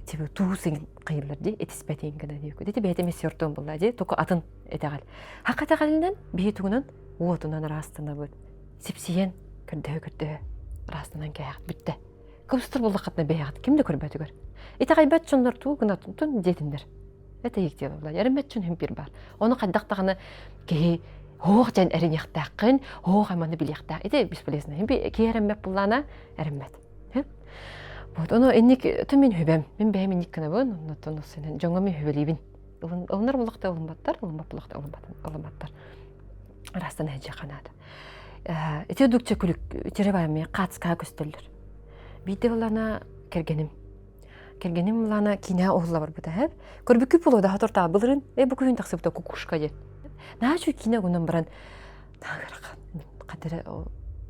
S2: типа туус кыйыллар дии этиспэтиҥ гына диэку ити бэйэтэ эмиэ сортуон буолла дии только атын итэҕэл хакка итэҕэлинэн биһи тугунан уотунан ыраастанабыт сипсийэн көрдөһө көрдөһө ыраастанан кээхит бүттэ кыбыстар буоллаххытына бэйэҕит ким да көрбөтүгэр итэҕэйбэт дьоннор туу гына тун диэтиннэр Это их дело была. Эрэммэт дьон бир бар. Ону хайдах даҕаны киһи хоох дьэн эриниэхтээххин, хоох айманы билиэхтээх. Ити бесполезно. Киһи эрэммэт буллаана эрэммэт. Вот ону инник ту мин хүбэм. Мин бэйэм инник гынабын, оннотон сенен дьоҥҥо мин хүбэлиибин. Ылынар буллахта ылынбаттар, ылынбат буллахта ылынбаттар. Ырастан эһэдьэ ханаада. Ити дукча күлүк тире хаацкаа көстөллөр. Биирдэ буллана кэргэним Кэргэним Лана киинэ уһулла барбыта һэп. Көрбүккүт буолуо да хатортаа былырын э бу күһүн тахсыбыта кукушка диэн. Наһаа үчүгэй киинэ гынан баран хадара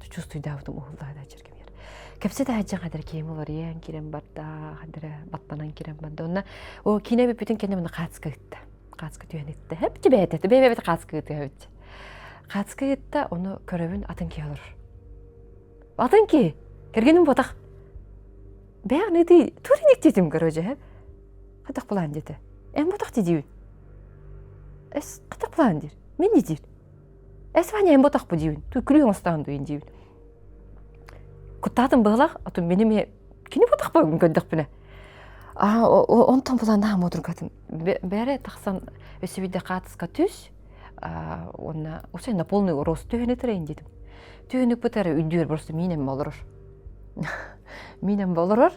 S2: чувствуйдаабытым уһулла да чергемер. Кэпсэтэ сылдьан хадара киһим уларыйан киирэн барда, хадара баттанан киирэн барда. Онно о киинэ бүппүтүн кэннэ мына хаацка ыытта. Хаацка түһэн ыытта. Хэп тибээтэ, бэйбэбит хаацка ыытыа эбит. Хаацка ыытта, ону көрөбүн атын киһи олорор. Атын киһи. Кэргэним ботах. Бэйэҕин ытый тур диэтим короче һэ. Хатах булаан диэтэ. Эн ботах диибин. Эс хатах булаан диир. Мин не диир. Эс Ваня эн ботах бу диибин. Ту күлүү оҥостаан дуйун диибин. Куттаатым быһылах, отун мин эмиэ кини ботах бу көрдөхпүнэ. Аа онтон булан наһаа муодургатым. Бэрэ тахсан өссө биирдэ хаатыска түс, уонна усай на полный рост түһэн ытырайын диэтим. Түһүнүк бытары үрдүгэр просто миинэн олорор. Миинэн олорор.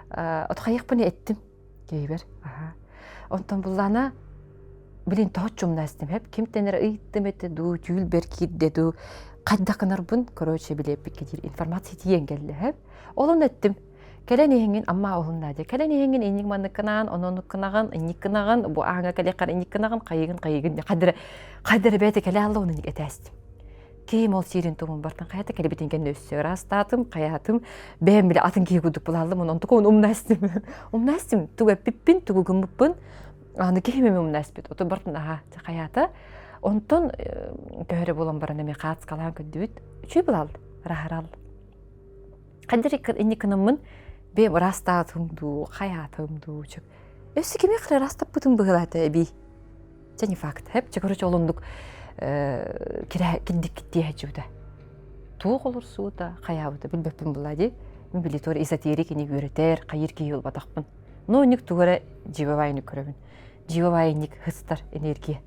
S2: Отхайыахпын эттим киһибэр. Онтон буллаана билин тоһоччумна истим хэп кимтэн эрэ ыйыттым этэ дуу түүл киирдэ дуу хайдах гынарбын короче билиэппиккэ диир информация тиийэн кэллэ хэп ол эттим Кэлэн иһиҥҥин Амма уһуннаа дии. Кэлэн иһиҥҥин инник манныккынаан, ононуккунаҕын, инниккынаҕын, бу ааҥҥа кэлиэххэр инниккынаҕын, хайыгын хайыгын диэн хайдара хайдара бэйэтэ кэлэ алла уонна этээстим. Киһим ол сиирин тугун бартан хайата кэлбитин кэннэ өссө ыраастаатым, хайаатым, бэйэм били атын киһи курдук булааллым, онон тугун умнаастым. Умнаастым, тугу эппиппин, тугу гыммыппын, аны киһим эмиэ умнаспыт. Ото бартын аха хайаата. Онтон көһөрө буолан баран эмиэ хаацкалаан көрдүбүт. Үчүй булаалды, раһарал. Хайдах инник гынаммын бэйэм ыраастаатым дуу, хайаатым дуу чөк. Өссө кими хара ыраастаппытым быһыылаата эбии. Чэ не факт. Хэп, чэ короче ол оннук кирдик киттиэһэччибитэ. Туох олорсуута, хайаабыта билбэппин булла дии. Мин били туора эзотерик ини үөрэтэр, хайыр киһи ылбатахпын. Но инник тугу эрэ дьиибэ көрөбүн. Дьиибэ хыстар энергия.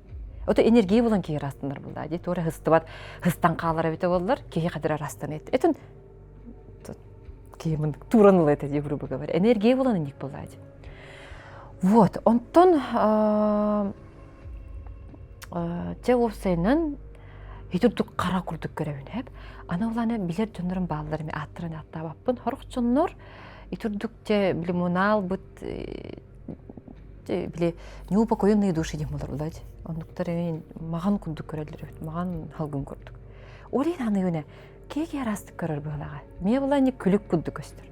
S2: Ото энергия булан киһи ырастанар булла дии. Туора хыстыбат, хыстан хаалар эбитэ боллар, киһи хадыр ырастанар. Этин киһи тууран ыла этэ дии грубо говоря. Энергия булан инник буолла дии. Вот, онтон чэ уопсайынан итурдук хара курдук көрөбүн эп. Аны улаана билэр дьоннорум бааллар эми ааттарын ааттаабаппын. Хорох дьоннор итурдук те били мунаалбыт били неупокоенные души диэн болар булаат. Оннуктар эми маҕан курдук көрөллөр эбит, маҕан халгын курдук. Ол иһин аныгына Киһи араастык көрөр быһылаҕа. Миэ булаанньа күлүк курдук көстөр.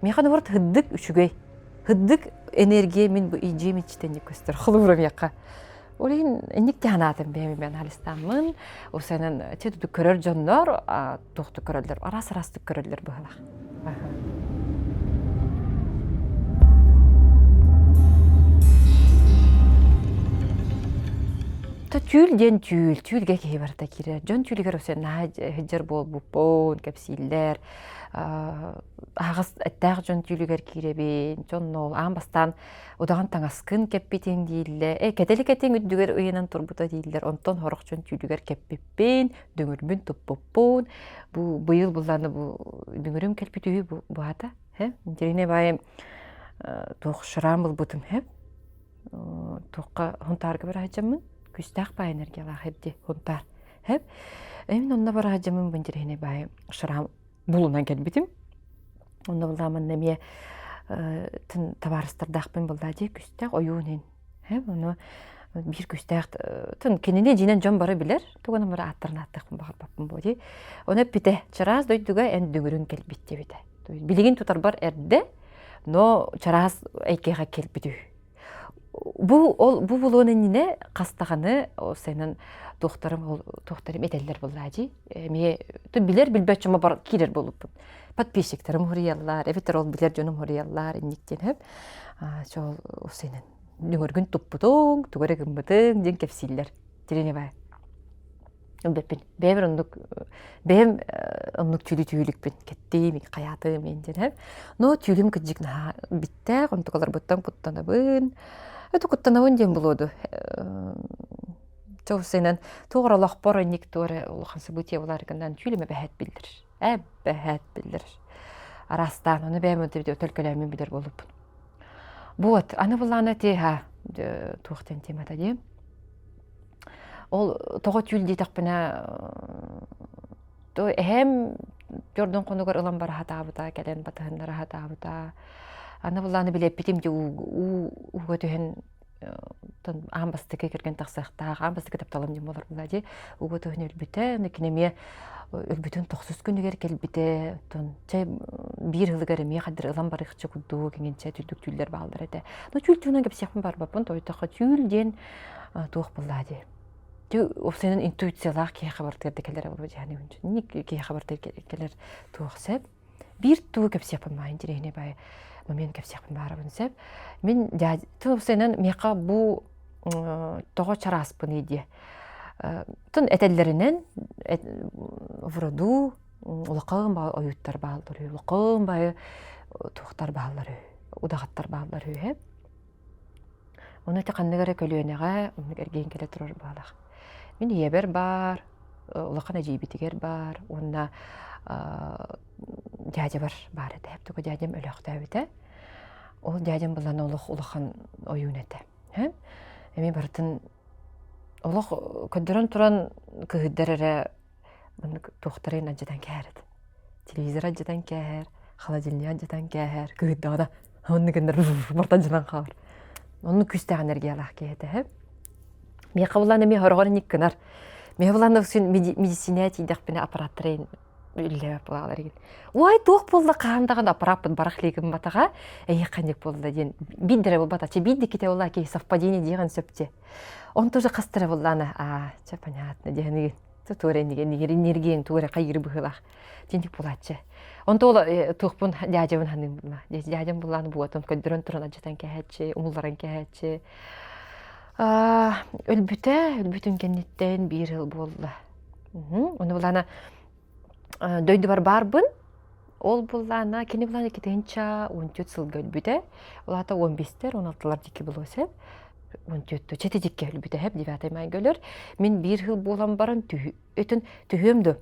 S2: Миэхэ наоборот һыддык үчүгэй. Һыддык энергия мин бу дьиэм иччитэнник көстөр. Холобура миэхэ. Ол иһин инник тиһанаатым бэйэм мен анализтааммын. Усанан те көрөр дьоннор туохтук көрөллөр, араас-араастык көрөллөр быһылах. Түүл диэн түүл, түүлгэ киһи барыта киирэр. Дьон түүлүгэр өссө наһаа сылдьар буолбуппун, кэпсииллэр. Аһаҕас эттээх дьон түүлүгэр киирэбин. Дьон ол аан бастаан удаҕан таҥаскын кэппитиҥ дииллэр. Э, кэтэли кэтиҥ үрдүгэр ыйанан турбута дииллэр. Онтон сорох дьон түүлүгэр кэппиппин, дүҥүрбүн туппуппун. Бу быйыл буллааны бу дүҥүрүм кэлбит үһү бу баата. Хэ, интэриэһинэй баайым туох шрам ылбытым хэ. Туохха Хунтаарга бара сылдьаммын күүстээх баай энергиялаах эрди Хунтаар. Хэп. Мин онно бара сылдьаммын бу интэриэһинэй баайым шрам булунан кэлбитим. Онно буллааманна эмиэ табаарыстардаахпын буллаа дии күстээх ойуун иһин Ону биир күүстээх тын кинини дьиинэн дьон бары билэр, тугунан бары ааттарын ааттыахпын баҕарбаппын буо дии. Ону эппитэ, чараас дойдуга эн дүҥүрүҥ кэлбит диэбитэ. Билигин тутарбар эрдэ, но чараас эйгэҕэ кэлбит үһү. Бу ол бу булуон иннинэ хастаҕаны сайынын туохтарым ол туохтарым этэллэр буоллаа дии. Эмиэ билэр билбэт дьомо бар киирэр буолуппун. Подписчиктарым хуруйаллар, эбэтэр ол билэр дьонум хуруйаллар инник диэн хөп. Чол усенен нүҥөргүн туппутуҥ, тугу эрэ гыммытыҥ диэн кэпсииллэр. Тиринебай. Ылбэппин. Бэйэм оннук бэйэм оннук түүлү түүлүкпүн кэттиим, хайаатым диэн диэн. Но түүлүм кыдьык наһаа биттээх, онтукаларбыттан куттанабын. Это куттанабын диэн булуоду. Чоусенен туох эрэ олохпор инник туох эрэ улахан событие булар гынан түүлүм эбэһээт биллэр. Эбэһээт биллэр. Араастаан ону бэйэм төлкөлөөммүн билэр буолуппун. Вот, аны буллаана тиэһэ туох диэн темата дии. Ол тоҕо түүл диэтэхпинэ то эһэм дьордон хонугар ылан бара сатаабыта, кэлэн батыһыннара сатаабыта. Аны буллааны билэппитим дии ууга түһэн аан бастакы кэргэн тахсыахтаах, аан бастакы тапталым диэн буолар буолла дии. Уга түһэн өлбүтэ, аны кини эмиэ өлбүтүн тохсус күнүгэр кэлбитэ. Оттон чэ биир ылыгар эмиэ хадыр ылан барыахча курдук иҥинчэ түллүк түүллэр бааллар этэ. Но түүл туһунан кэпсиэхпин барбаппын, тойтохо түүл диэн туох буоллаа дии. Түү уопсайынан интуициялаах киһиэхэ барытыгар да кэлэр буолуо дьаһаны ник киһиэхэ барытыгар кэлэр туох сөп. Биир тугу кэпсиэхпин баайын интэриэһинэй баайы момент кэпсиэхпин баарабын сөп. Мин дядя миэхэ бу тоҕо чарааспыный диэ. Тун этэллэринэн в роду улахан баай ойууттар бааллар үһү, улахан баайы туохтар бааллар үһү, удаҕаттар бааллар үһү. Ону ити ханнык эрэ көлүөнэҕэ оннук эргийэн кэлэ турар баалаах. Мин ийэбэр баар, улахан эдьиийбитигэр баар уонна дядябар баар этэ. Туга дядям өлөөхтөөбүтэ. Ол дядям булан олох улахан ойуун этэ. Эмиэ барытын олох көрдөрөн туран кыһыйдар эрэ маннык туохтарын алдьатан кээһэр этэ. Телевизор алдьатан кээһэр, холодильник алдьатан кээһэр, кыһыйдаҕына оннук гыннар барыта алдьанан хаалар. Оннук күүстээх энергиялаах киһи этэ. Миэхэ булан эмиэ хороҕор инник гынар. Миэхэ булан үксүн медицинэ тиийдэхпинэ аппараттары үллэбэт буолалар игин. Уай туох буолла хаһан даҕаны аппарааппыт барах гымматаҕа эйиэхэ инник буолла диэн биирдэрэ буолбата чэ биир диккитэ буолла киһи совпадение диэҕин сөп дии. Он тоже хастара буоллаана аа чэ понятно диэн игин туора энергияң туора хайыыр быһыылаах тинник буолааччы. Онто ол туохпун дядябын ханыым дядям буллаан буотун көрдөрөн туран адьатан кэһээччи, умулларан кэһээччи. Өлбүтэ, өлбүтүн кэнниттэн биир сыл буолла. Ону булаана дойдубар баарбын. Ол буллаана кини булаана 2014 сылга өлбүтэ. Ол аата 15-тер, 16-лар дикки булуо сөп. 14 чэти дикки өлбүтэ хэп 9 майга өлөр. Мин биир сыл буолан баран өтүн түһүөм ду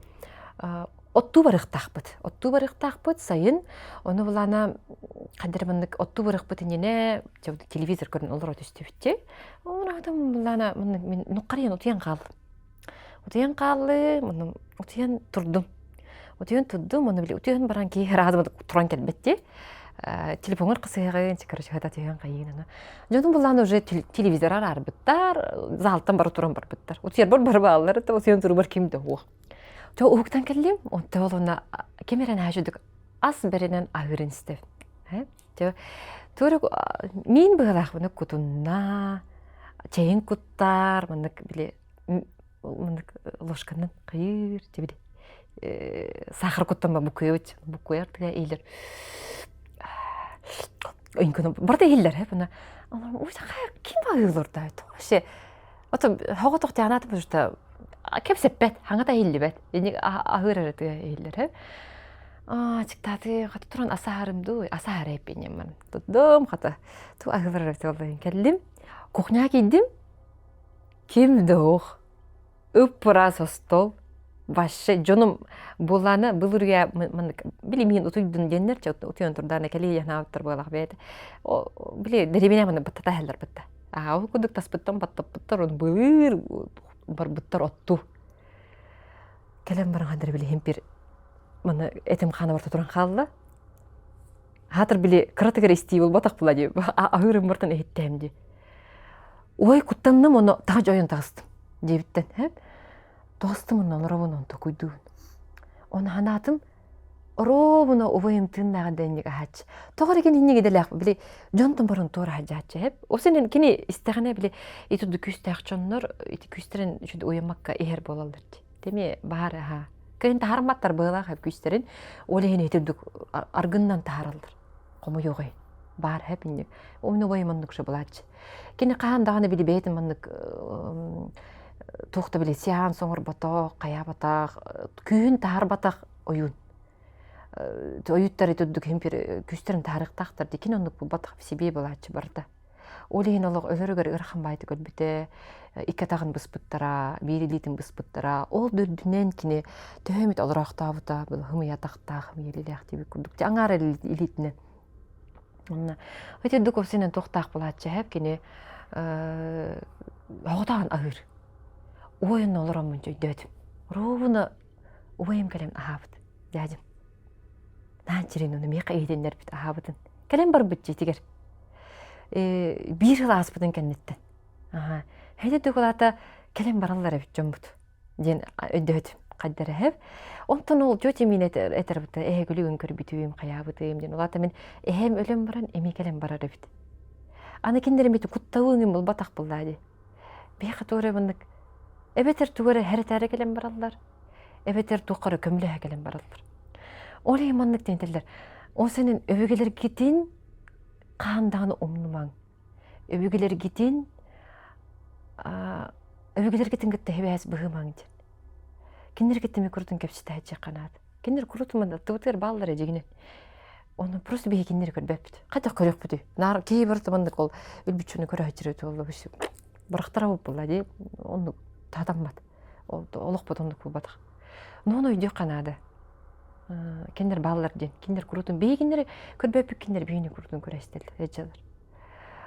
S2: оттуу барыахтаахпыт. Оттуу барыахтаахпыт сайын. Ону булаана хандар маннык оттуу барыахпыт иннинэ телевизор көрөн олоро түстүбүт. Ону булаана мин нуккарыйан утуйан хааллым. Утуйан хааллым, утуйан турдум. Утуйан турдум, ону били утуйан баран киһи ыраазы туран кэлбэт дии. Телефоҥҥар хасыһаҕын, короче, хата түһэн хайыын аны. Дьонум буллаан уже телевизор араарбыттар, залтан бары туран барбыттар. Утуйарбар бары бааллар, утуйан турубар ким да суох. То уһуктан кэллим, онто ол онно ким эрэ наһаа ас бэринэн аһыырын истэбин. Туору миин быһалаах маны кутунна, чэйин куттар, маннык били маннык ложканан хайыыр, били сахар куттан букуйабыт, букуйар тыга иилэр. Ыйкыны барда иһиллэр хэ буна. Ким аһыылар да вообще Ото хоҕотох тянааты потому что кэпсэппэт, хаҥата иһиллибэт. Аһыыр эрэ тыа иһиллэр хэ. Аа, чыктааты хата туран асаһарым дуу, асаһар эппинем Туттум хата. Ту аһыылар эрэ кэллим. Кухняға киирдим. Ким да суох. Ып-ыраас остуол. Вообще дьонум буоллаана былыр үйэ маннык били миин утуйдун диэннэр чэ утуйан турдаана кэлиэ ханаабыттар буолах бэйэтэ. Били дэриэбинэ маннык баттата иһэллэр бытта. Аа ол курдук таспыттан баттаппыттар он былыр барбыттар оттуу. Кэлэн баран хандар били химпир маны этим хаана барта туран хаалла. Хаатыр били кыратыгар истии буолбатах була дии аһыырым бартан иһиттээм дии. Ой, куттанным ону таһа дьойон таҕыстым диэбиттэн һэп. Таҕыстым онно олоробун он токуйдуун. Оны ханаатым оруобуна убайым тыыннааҕын дэнник аһааччы. Тоҕо эрэ кини инник идэлээх били дьонтон баран туора аһааччы һэп. Ол сенен кини истэҕинэ били ити күүстээх дьоннор ити күүстэрин үчүгэй уйаммакка иһэр буолаллар дии. Тэми баһар аһа. Кыһын таһарматтар быһыылаах күүстэрин ол иһин ити аргыннан таһараллар. Хомуйуоҕай баар һэп инник. Умну убайым оннук шабылааччы. Кини хаһан даҕаны били бэйэтин маннык туох да били сеанс оҥорботох, хайаабатах, күүһүн таһарбатах ойуун. Ойуттар итурдук химпир күүстэрин таһарыахтаахтар дии. Кини оннук булбатах себе былааччы барда. Ол иһин олох өлөрүгэр ыарахан баайдык өлбүтэ, икки атаҕын быспыттара, биир илиитин быспыттара. Ол да үрдүнэн кини төһө эмит олороохтообута, хымыйа атахтаах, хымыйа илиилээх диэбит курдук. Аҥаар илиитинэн Онно ити Духовсинэн туохтаах булааччы эһэп кини оҕотоон аһыыр. Уойун олороммун өйдөөтүм. Ровно убайым кэлэн аһаабыт. Дядям. Наан чирин ону миэхэ иһитиннэрбит аһаабытын. Кэлэн барбыт дьиэтигэр. Биир сыл ааспытын кэнниттэн. Аха. Хэти дукулаата кэлэн бараллар эбит дьоммут. диэн өйдөөтүм хайдара эһэп. Онтон ол тетя мин этэр быта эһэ күлүгүн көрбүтүм, хайаабытым диэн. Улаата мин эһэм өлөн баран эмиэ кэлэн барар эбит. Аны кинилэр эмиэ кутталыын булбатах буллаа дии. Биһиэхэ тугу эрэ маннык эбэтэр тугу эрэ хэрэтээрэ кэлэн бараллар, эбэтэр туохха эрэ көмөлөһө кэлэн бараллар. Ол иһин маннык диэн этэллэр. Ол сенин өбүгэлэргитин хаһан даҕаны умнумаҥ. Өбүгэлэргитин өбүгэлэргитин кытта сибээс быһымаҥ диэн. Кинилэр кытта эмиэ курутун кэпсэтээччи наада. Кинилэр курутун аттыбытыгар бааллар дьигинэн. Ону просто биһи кинилэри көрбөппүт. Хайдах көрүөхпүтүй? Наар киһи барыта маннык ол өлбүччүнү көрө сылдьар буолла бырахтара буолла дии. Оннук таатаммат. Олохпут оннук буолбатах. Но ону өйдүөххэ наада. Кинилэр бааллар диэн. Кинилэр курутун биһи кинилэри көрбөппүт кинилэр биһини курутун көрө истэллэр, сылдьаллар.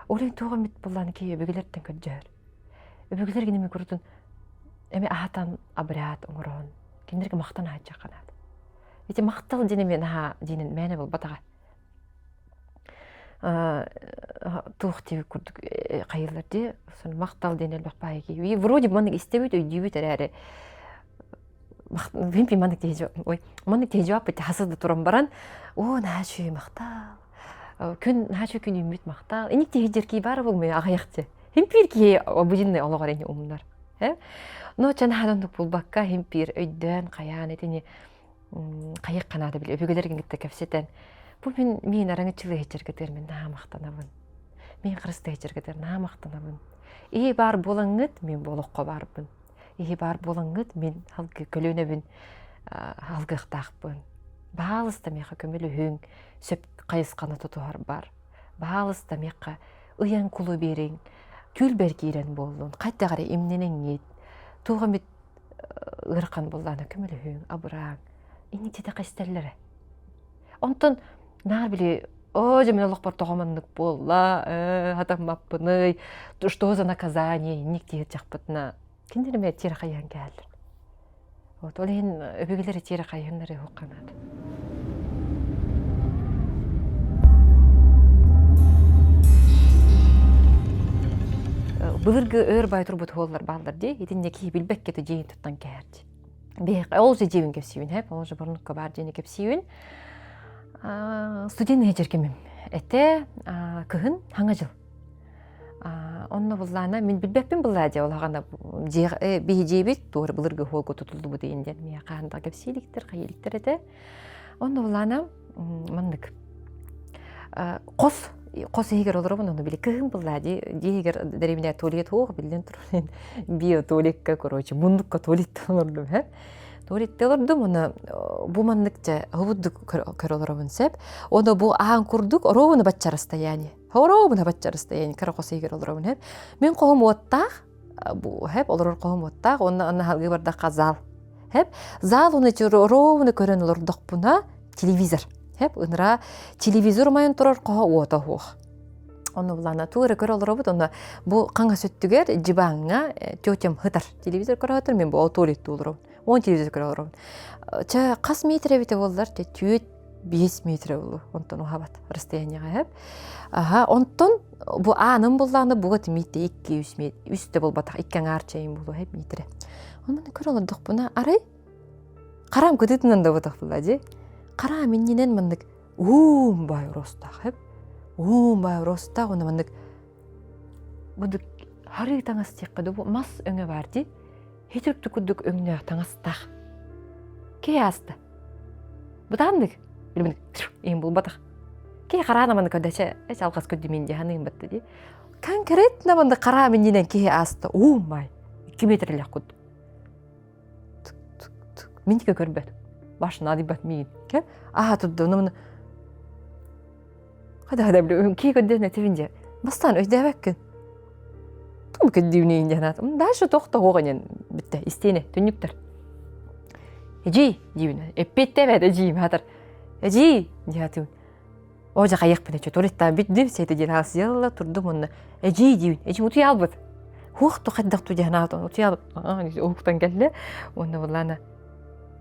S2: Ол иһин туох эмит буоллаҕына киһи өбүгэлэртэн көрдөһөр. Өбүгэлэр кинини курутун эми аһатан обряд оҥорон кинилэргэ махтан аһатыахха наада. Ити махтал диэн эмиэ наһаа диинин мээнэ буолбатаҕа. Туох диэбит курдук хайыылар дии махтал диэн элбэх баайы киһи вроде маннык истэбит өйдүүбүт эрээри Мин маннык киһи ой маннык киһи жауап хасыс да туран баран оо наһаа үчүгэй махтал күн наһаа үчүгэй күн үүммүт махтал иник киһи дьэркии баар буолмуй аҕыйахчы химпиир киһи обыденный олоҕор ини умнар но чэ наһаа оннук булбакка химпиир өйдөөн хайаан итини хайыах ханаата били өбүгэлэргин кытта кэпсэтэн бу мин миин араҥыччылыы иһичэргитигэр мин наһаа махтанабын мин харыстыы иһичэргитигэр наһаа махтанабын иһи баар буолаҥҥыт мин бу олоххо баарбын иһи баар буолаҥҥыт мин халгы көлүөнэбин алгыахтаахпын баһаалыста миэхэ көмөлөһүҥ сөп хайысханы тутуһарбар баһаалыста миэхэ ыйан кулу биэриҥ түүлбэр киирэн буоллун хайдах эрэ имнэнэҥҥит туох эмит ыарахан буоллаҕына көмөлөһүҥ абырааҥ инникитэ истэллэрэ онтон наар били оо дьэ мин олохпор тоҕо маннык буолла ээ хатаммаппыный что за наказание инник диэтэхпитинэ кинилэр эмиэ тиэрэ хайыһан кээллэр вот ол иһин өбүгэлэр тиэрэ хайыһыннар уһукканаат былыргы өр бай турбут хуоллар бааллар дии итиннэ киһи билбэккэ дьиэһин туттан кэһэр дии Биһиэхэ ол же дьиэбин кэпсиибин һэп, ол же бурнукка баар дьиэни кэпсиибин. Студент эһэдьэргимим этэ кыһын хаҥа дьыл. Онно буллаана мин билбэппин буллаа дьэ ол хаҕана биһи дьиэбит туора былыргы хуолга тутуллубут иин диэн миэхэ хаһан да кэпсииликтэр хайыиликтэр этэ. Онно буллаана маннык хос хос иһигэр олоробун ону били кыһын буллаа дии иһигэр дэриэбинэ туалет суох биллэн турар био туалекка короче муннукка туалетта олордум һэ туалетте олордум оны бу маннык дьэ хобуддук көрө олоробун сөп ону бу аан курдук оруобуна бачча расстояние оруобуна бачча расстояние кыра хос иһигэр олоробун һэп мин хоһум уоттаах бу хэп олорор хоһум уоттаах уонна анна халгыы бардахха зал хэп зал уну ровно көрөн олордохпуна телевизор хэп ынра телевизор умайан турар хоһо уота суох Ону булана туу эрэ көрө олоробут онно бу хаҥас өттүгэр дьыбааҥҥа тетям һытар телевизор көрө сытар мин бу туалеттуу олоробун уон телевизор көрө олоробун чэ хас метр эбитэ буоллар те түөрт биэс метр буолуо онтон уһабат расстояниеҕа эһэп аха онтон бу ааным буллаҕына буга тимиитте икки үс үс да буолбатах икки аҥаар чайым буолуо эһэп метрэ онон көрө олордохпуна арай хараам кытыытынан да буолбатах буолла дии хараам иннинэн маннык уум баай оростаах эп уум баай оростаах уонна маннык будук харыы таҥас диэххэ дуу мас өҥө баар дии хитирик курдук өҥнөөх таҥастаах киһи ааста бытааннык билимин иһин булбатах киһи хараана маннык көрдөчө эч алҕас көрдүмүн дии ханыым батта дии конкретно маннык хараа миннинэн киһи ааста уум баай 2 метрлээх курдук Мин тике көрбөт. Башын адыйбат миин. Кэ? Аха турду. Оны Хада хада биле кии көрдөн этибин же. Бастаан өйдөөбөккүн. Тум көддүүнейин диэн атым. Дальше тохто хоҕанен битте истиэне түннүктэр. Эжий диибин. Эппиэттээбэт эжиим хатар. Эжий диэтим. Оо дьэ хайыахпын эчэ туалеттаан бүттүм сиэтэ диэн аҕас дьыала турдум уонна эдьиий диибин эдьиим утуйа албыт хуох ту хайдах ту диэн аата утуйа албыт уһуктан кэллэ уонна буллаана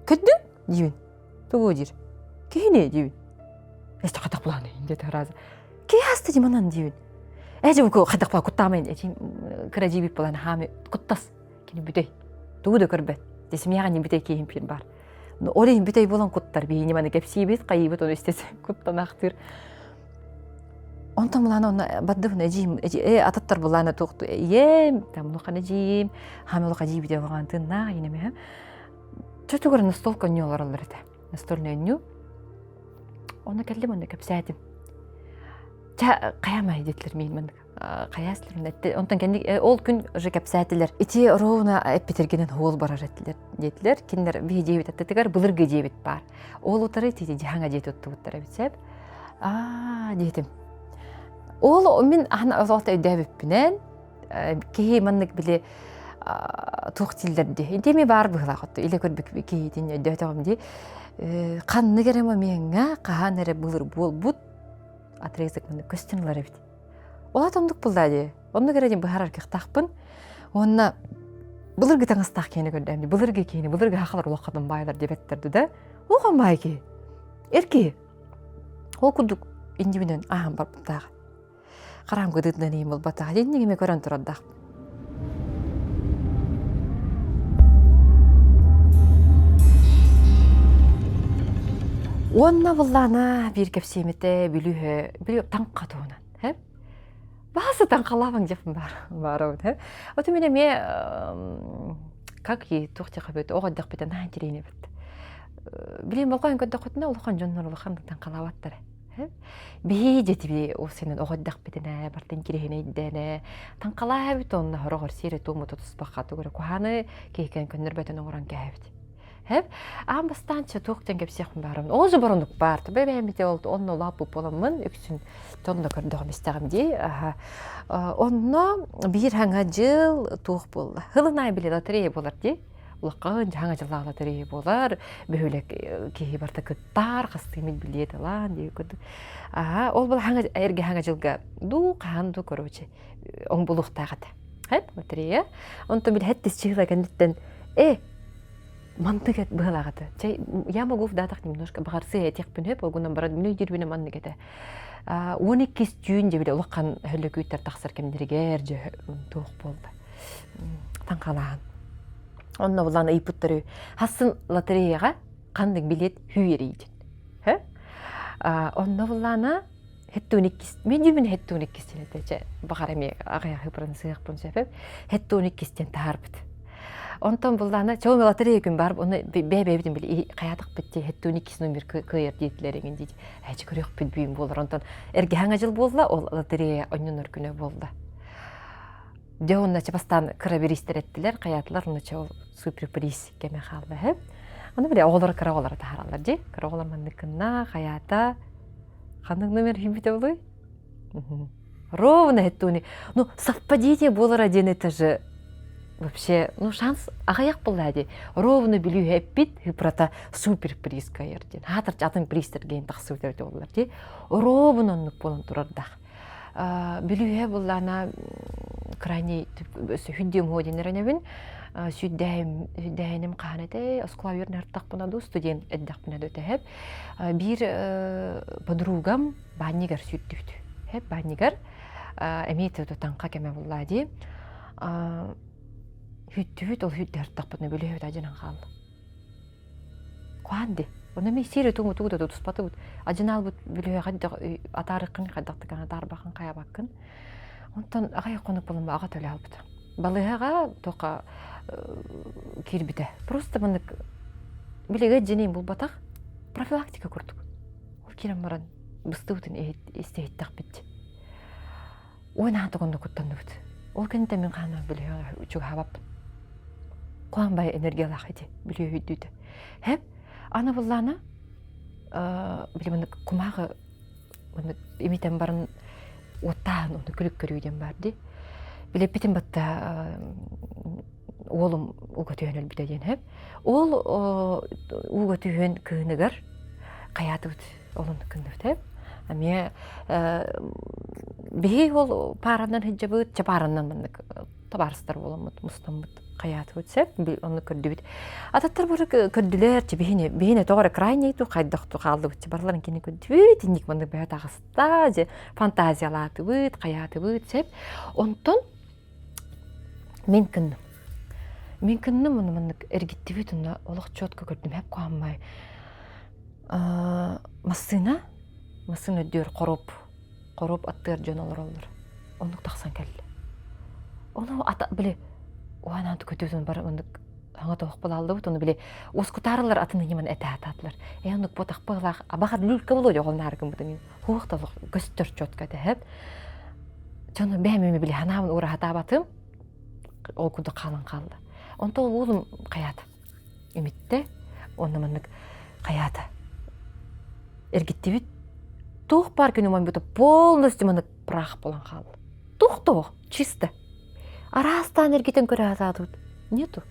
S2: көрдүҥ диибин тугу диир киһини диибин эстэ хайдах булааны диэтэ арааза киһи аста дии манан диибин ээ дьэ бу хайдах була куттаамайын эдьиим кыра дьиибит булаана хаами куттас Кини бүтэй. Тугу да көрбөт. Десимиэҕэ не бүтэй киһим пир бар. Но ол иһин бүтэй буолан куттар. Биһини маны кэпсиибит, хайыыбыт ону истес куттанаахтыыр. Онтон булаана онно бардыбын эдьиим э ататтар булаана туохту ийэм там улахан эдьиим хаам улахан эдьиибит оҕоон тыыннаах инэмэһэ. Чөтүгөр настолка өнньү олороллор этэ. Настольный өнньү. Онно кэллим, онно кэпсээтим. Ча хайаамай диэтилэр миин маннык хайаастылар онтон кэнник ол күн уже кэпсээтилэр. Ити ровно эппитергинэн хуол барар этилэр диэтилэр. Кинилэр биһи дьиэбит аттытыгар былыргы дьиэбит баар. Ол утары ити дьаһаҥа дьиэ туттубуттар эбит сөп. Аа диэтим. Ол мин ахан олоҕто өйдөөбүппүнэн киһи маннык били туох дииллэр дии. Ити баар быһыылаах отто илэ көрбүт киһитин өйдөөтөҕүм дии. Ханнык эрэ момеҥҥа хаһан эрэ былыр буолбут отрезок маннык көстөн ылар эбит. Ол ат оннук буллаа дии. Оннук эрэ диэн быһаарар кыахтаахпын. Уонна былыргы таҥастаах киһини көрдөм дии. Былыргы киһини, былыргы хахалар улаххан баайлар диэбэттэр да. Улахан баай киһи. Эр киһи. Ол курдук иннибинэн ааһан барбыттаах. Хараам кытыытынан иһин булбатах. Иннигиме көрөн турардаах. Уонна буллаана биир кэпсиэмитэ бүлүүһэ бүлүү таҥха туһунан һэ баасы таҥхалаабаҥ дьэппин баар баарабын һэ оту мин эмиэ как и туох диэхэ оҕо эрдэхпитинэ наһаа интэриэһинэй эбит билигин болҕойон көрдөххүтүнэ улахан дьоннор улахан таҥхалаабаттар Биһи дьэтиби синен оҕо эрдэхпитинэ бартын кириһинэйдэнэ таҥхалааһабыт онно хороҕор сиэри туому тутуспахха тугу куһааны киһикэн көннөрбөтөн оҥорон кээһэбит. Хэп аан бастаан чэ туох диэн кэпсиэхпин баарым. Ол же боронук баар. Бэбээмите ол онно улааппыт буоламмын үксүн тонно көрдөҕүм истэҕим дии. Аха. Онно биир хаҥа дьыл туох буолла. Хылынай били лотерея буолар дии. Улахан дьаһаҥа дьыллаах лотерея буолар. Бөһүөлэк киһи барыта кыттар, хастыымыт билиэт ылаан дии курдук. Аха, ол был хаҥа эргэ хаҥа дьылга дуу хаһан дуу короче оҥбулуохтаах этэ. Хэп лотерея. Онтон били хэттис чыһыла кэнниттэн э мантык эт быһалаах этэ. Чай я могу в датах немножко баҕарсыа этиэхпин сөп, ол гынан баран мин өйдүүрбүнэ маннык этэ. 12 түүн дьэ били улахан хөллөкүүттэр тахсар кэмнэригэр дьэ туох буолла. Таҥхалааһын. Онно булан ыйпыттары хассын лотереяҕа ханнык билет хүүерийдин. Онно буллаана Хеттуун иккис, мен дүүмүн хеттуун иккистен этэ, чэ, баҕар эмиэ аҕыйах ыпырын сыахпын сөп, хеттуун иккистен таһаарбыт. Онтон буллаана, чоң лотерея күн бар, оны бэйбэйбитин били хайаатахпыт дии, хеттуун иккис номер кыайар диэтилэр эҥин дии, эчи көрүөхпүт бүүн буолар. Онтон эргэ хаҥа дьыл буолла, ол лотерея онньонор күнэ буолла. Дьэ уонна чэ бастаан кыра бириистэр эттилэр, хайаатылар, уонна чэ ол суперприз кэмэ хаалла үһү. Аны били оҕолор кыра оҕолоро таһаараллар дии. Кыра оҕолор маннык гынна, хайаата, ханнык номер иһиммитэ буолуй? Ровно эттуни. Ну, совпадение буолара диэн это же вообще, ну, шанс аҕыйах буолла дии. Ровно бүлүүһэ эппит, ыпрата супер приз кайар диэн. Хаатар атын приз тэргейин тахсыбыт эбит буоллар дии. Ровно оннук буолан турардаах. Бүлүүһэ буллаана крайний сүддүм хуо диэн эрэнэбин. Сүддээһиним хаһан этэ, оскуола үөрэнэ артахпына дуу, студент эрдэхпинэ дуу тэһэп. Биир подругам баанньыгар сүүрдүбүт. Хэп баанньыгар эмиэ таҥха кэмэ буллаа дии. Хүттүбүт, ол хүттэ артахпытына бүлүүһэбит адьынан хаалла. Куһаан дии. Ону эмиэ сиэри тугу тугу да тутуспатыбыт. Адьынаалбыт бүлүһэҕэ атаарыккын хайдахтыкан атаарбаккын хайабаккын. Онтон аҕай хонук буолан аҕа төлө албыта. Балыыһаҕа тоха киирбитэ. Просто маннык билигэ дьиниин булбатах профилактика курдук. Ол киирэн баран быстыбытын истиһиттэхпит. Ой наһаа тугунна куттанныбыт. Ол кэнниттэн мин хаана бүлүһү чугаһаабаппын. Куһаан бай энергиялаах ити бүлүһү үрдүүтэ. Хэп аны буллаана били маннык кумааҕы маннык имитэн баран уоттааһын ону күлүк көрүү диэн баар дии. Билэппитин батта уолум ууга түһэн өлбүтэ диэн хэп. Ол ууга түһэн кыһыныгар хайаатыбыт Олун кынныбыт Эмиэ биһи ол пааранан сылдьабыт, чэ пааранан маннык табаарыстар буоламмыт, мустаммыт хайаатыбыт сөп, онну көрдүбүт. Ататтар бары көрдүлэр, чэ биһини, биһини тоҕо эрэ крайний ту хайдах ту хааллыбыт, чэ барыларын кини көрдүбүт, инник маннык бэйэ таҕыста, дьэ фантазиялаатыбыт, хайаатыбыт сөп. Онтон мин кынным. Мин кынным, ону маннык эргиттибит, онно олох четко көрдүм, хэп куһаммай массыына массыына үрдүгэр хоруоп хоруоп аттыгар дьон олороллор оннук тахсан кэллэ ону ата били уһанаан көтүтүн бары оннук Хаҥа тоһох булааллыбыт, ону били уоскутаарылар атын ньыман этэ-атаатылар. Ээ оннук буотах быһылаах, абаҕар люлька болуо дьоҕол нааргыммытын хуох да көстөр четко этэ Дьону бэйэм эми били ханаабын уураһатаабатым, ол курдук хаалан хаалла. Онтон уолум хайаата имиттэ, уонна маннык хайаата эргиттибит. Туох баар күнүм ойбута полностью маннык прах буолан хаалла. Туох да чисто. Араастаан эргитэн көрө сатаатыбыт. Нету.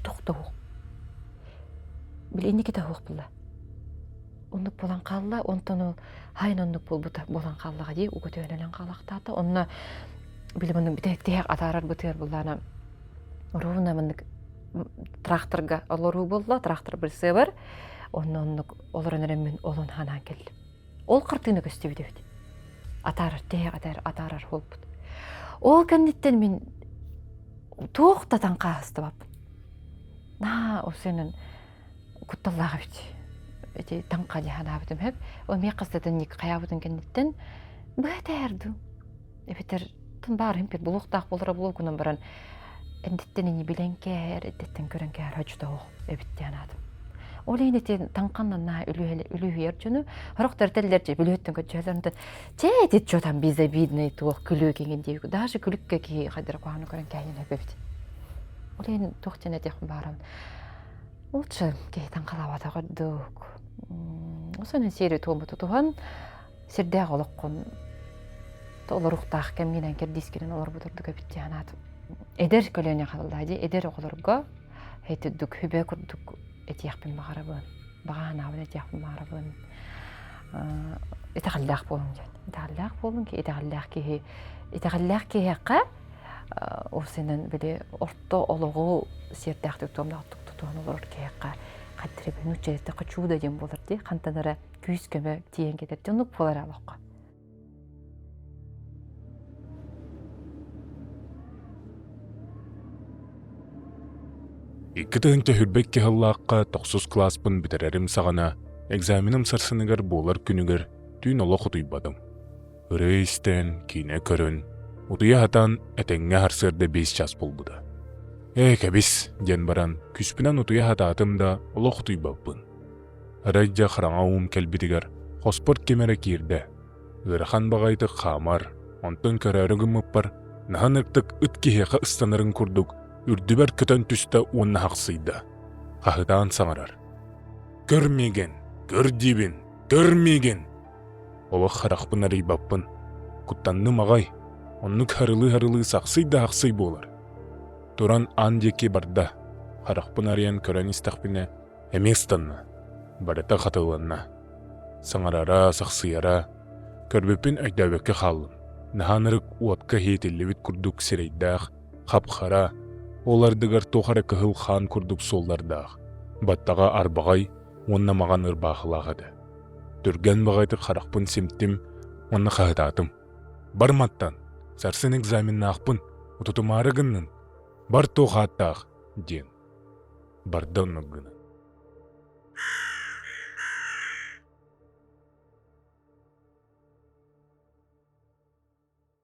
S2: Туох да суох. Били инники да суох буолла. Оннук буолан хаалла, онтон ол хайын оннук буолбута буолан хааллаҕа дии, уга төһөнөн хаалахтаата. Онно били маннык бүтэһик атаарар бытыар буллаана ровно маннык тракторга олоруу буолла, трактор прицебар. Онно оннук олорон эрэммин олон ханаан кэллим. Ол хартыына көстүбүт эбит. Атаарар, тэһэх атаар, атаарар буолбут. Ол кэнниттэн мин туох да таҥхаастыбаппын. Наа, осенен кутталлаах эбит. Ити таҥха дии санаабытым сөп. Ол миэхэ хастатын хайаабытын кэнниттэн быа этээр дуу. Эбэтэр тун баар импит булуохтаах буолара буолуо гынан баран эрдэттэн ини билэн кээр, эрдэттэн көрөн кээр хочотоох эбит диэн аатым. Ол иһин ити таҥханнан наһаа үлүһүйэр дьону сорохтор этэллэр дьэ бүлүһүттэн көччүһэллэр онтон чэ ити чё там безобидный туох күлүк иҥин диэбит даже күлүккэ киһи хайдара куһаҕаны көрөн кээһин эбит. Ол иһин туох диэн этиэхпин баарабын. Лучше киһи таҥхалаабатах ордук. Осонун сиэри туому тутуһан сирдээх олоххун олоруохтаах кэмҥинэн кэрдиискинэн олорбут ордук эбит дии санаатым. Эдэр көлүөнэ хаалла дии, эдэр оҕолорго итирдик хүбэ курдук этиэхпин баҕарабын, баҕа санаабын этиэхпин баҕарабын. Итэҕэллээх буолуҥ диэн. Итэҕэллээх буолуҥ, итэҕэллээх киһи итэҕэллээх киһиэхэ ол синэн били орто олоҕу сиэрдээхтик туомнаахтык тутуһан олорор киһиэхэ хантан эрэ нуучча эттэххэ чудо диэн буолар дии хантан эрэ күүс-көмө тиийэн кэтэр оннук буолар олоххо.
S1: 2022 сыллаахха тохсус кылааспын бүтэрэрим саҕана, экзаменым сарсыныгар буолар күнүгэр түүн олох утуйбатым. Ырыа истэн, киинэ көрөн, утуйа сатаан этэҥҥэ сарсыарда 5 час буолбута. «Ээ, кэбис» диэн баран, күүспүнэн утуйа сатаатым да, олох утуйбаппын. Арай дьэ хараҥа уум кэлбитигэр хоспор ким эрэ киирдэ. Ыарахан баҕайытык хаамар, онтон көрөөрү гыммыппар, наһаа ынырыктык ыт киһиэхэ ыстанарын курдук, үрдүбэр көтөн түстэ уонна хахсыйда. Хаһытаан саҥарар. «Көр миигин! Көр диибин! Көр миигин!» Олох харахпын арыйбаппын. Куттанным аҕай. Оннук харылыы-харылыы сахсый да сахсый буолар. Туран аан диэки барда. Харахпын арыйан көрөн истэхпинэ, Эмиэ ыстанна, барыта хатыланна. Саҥарара, сахсыйара, көрбүппүн өйдөөбөккө хааллым. Наһаа ынырык уотка иһитиллибит курдук сирэйдээх, хап-хара, ол ардыгар туох эрэ кыһыл хаан курдук суоллардаах, баттаҕа арбаҕай уонна маҕан ырбаахылаах этэ. Түргэн баҕайытык харахпын симтим уонна хаһытаатым. Бар мантан, сарсын экзаменнаахпын, утутумаары гыннын, бар туох ааттаах диэн. Барда оннук гынан.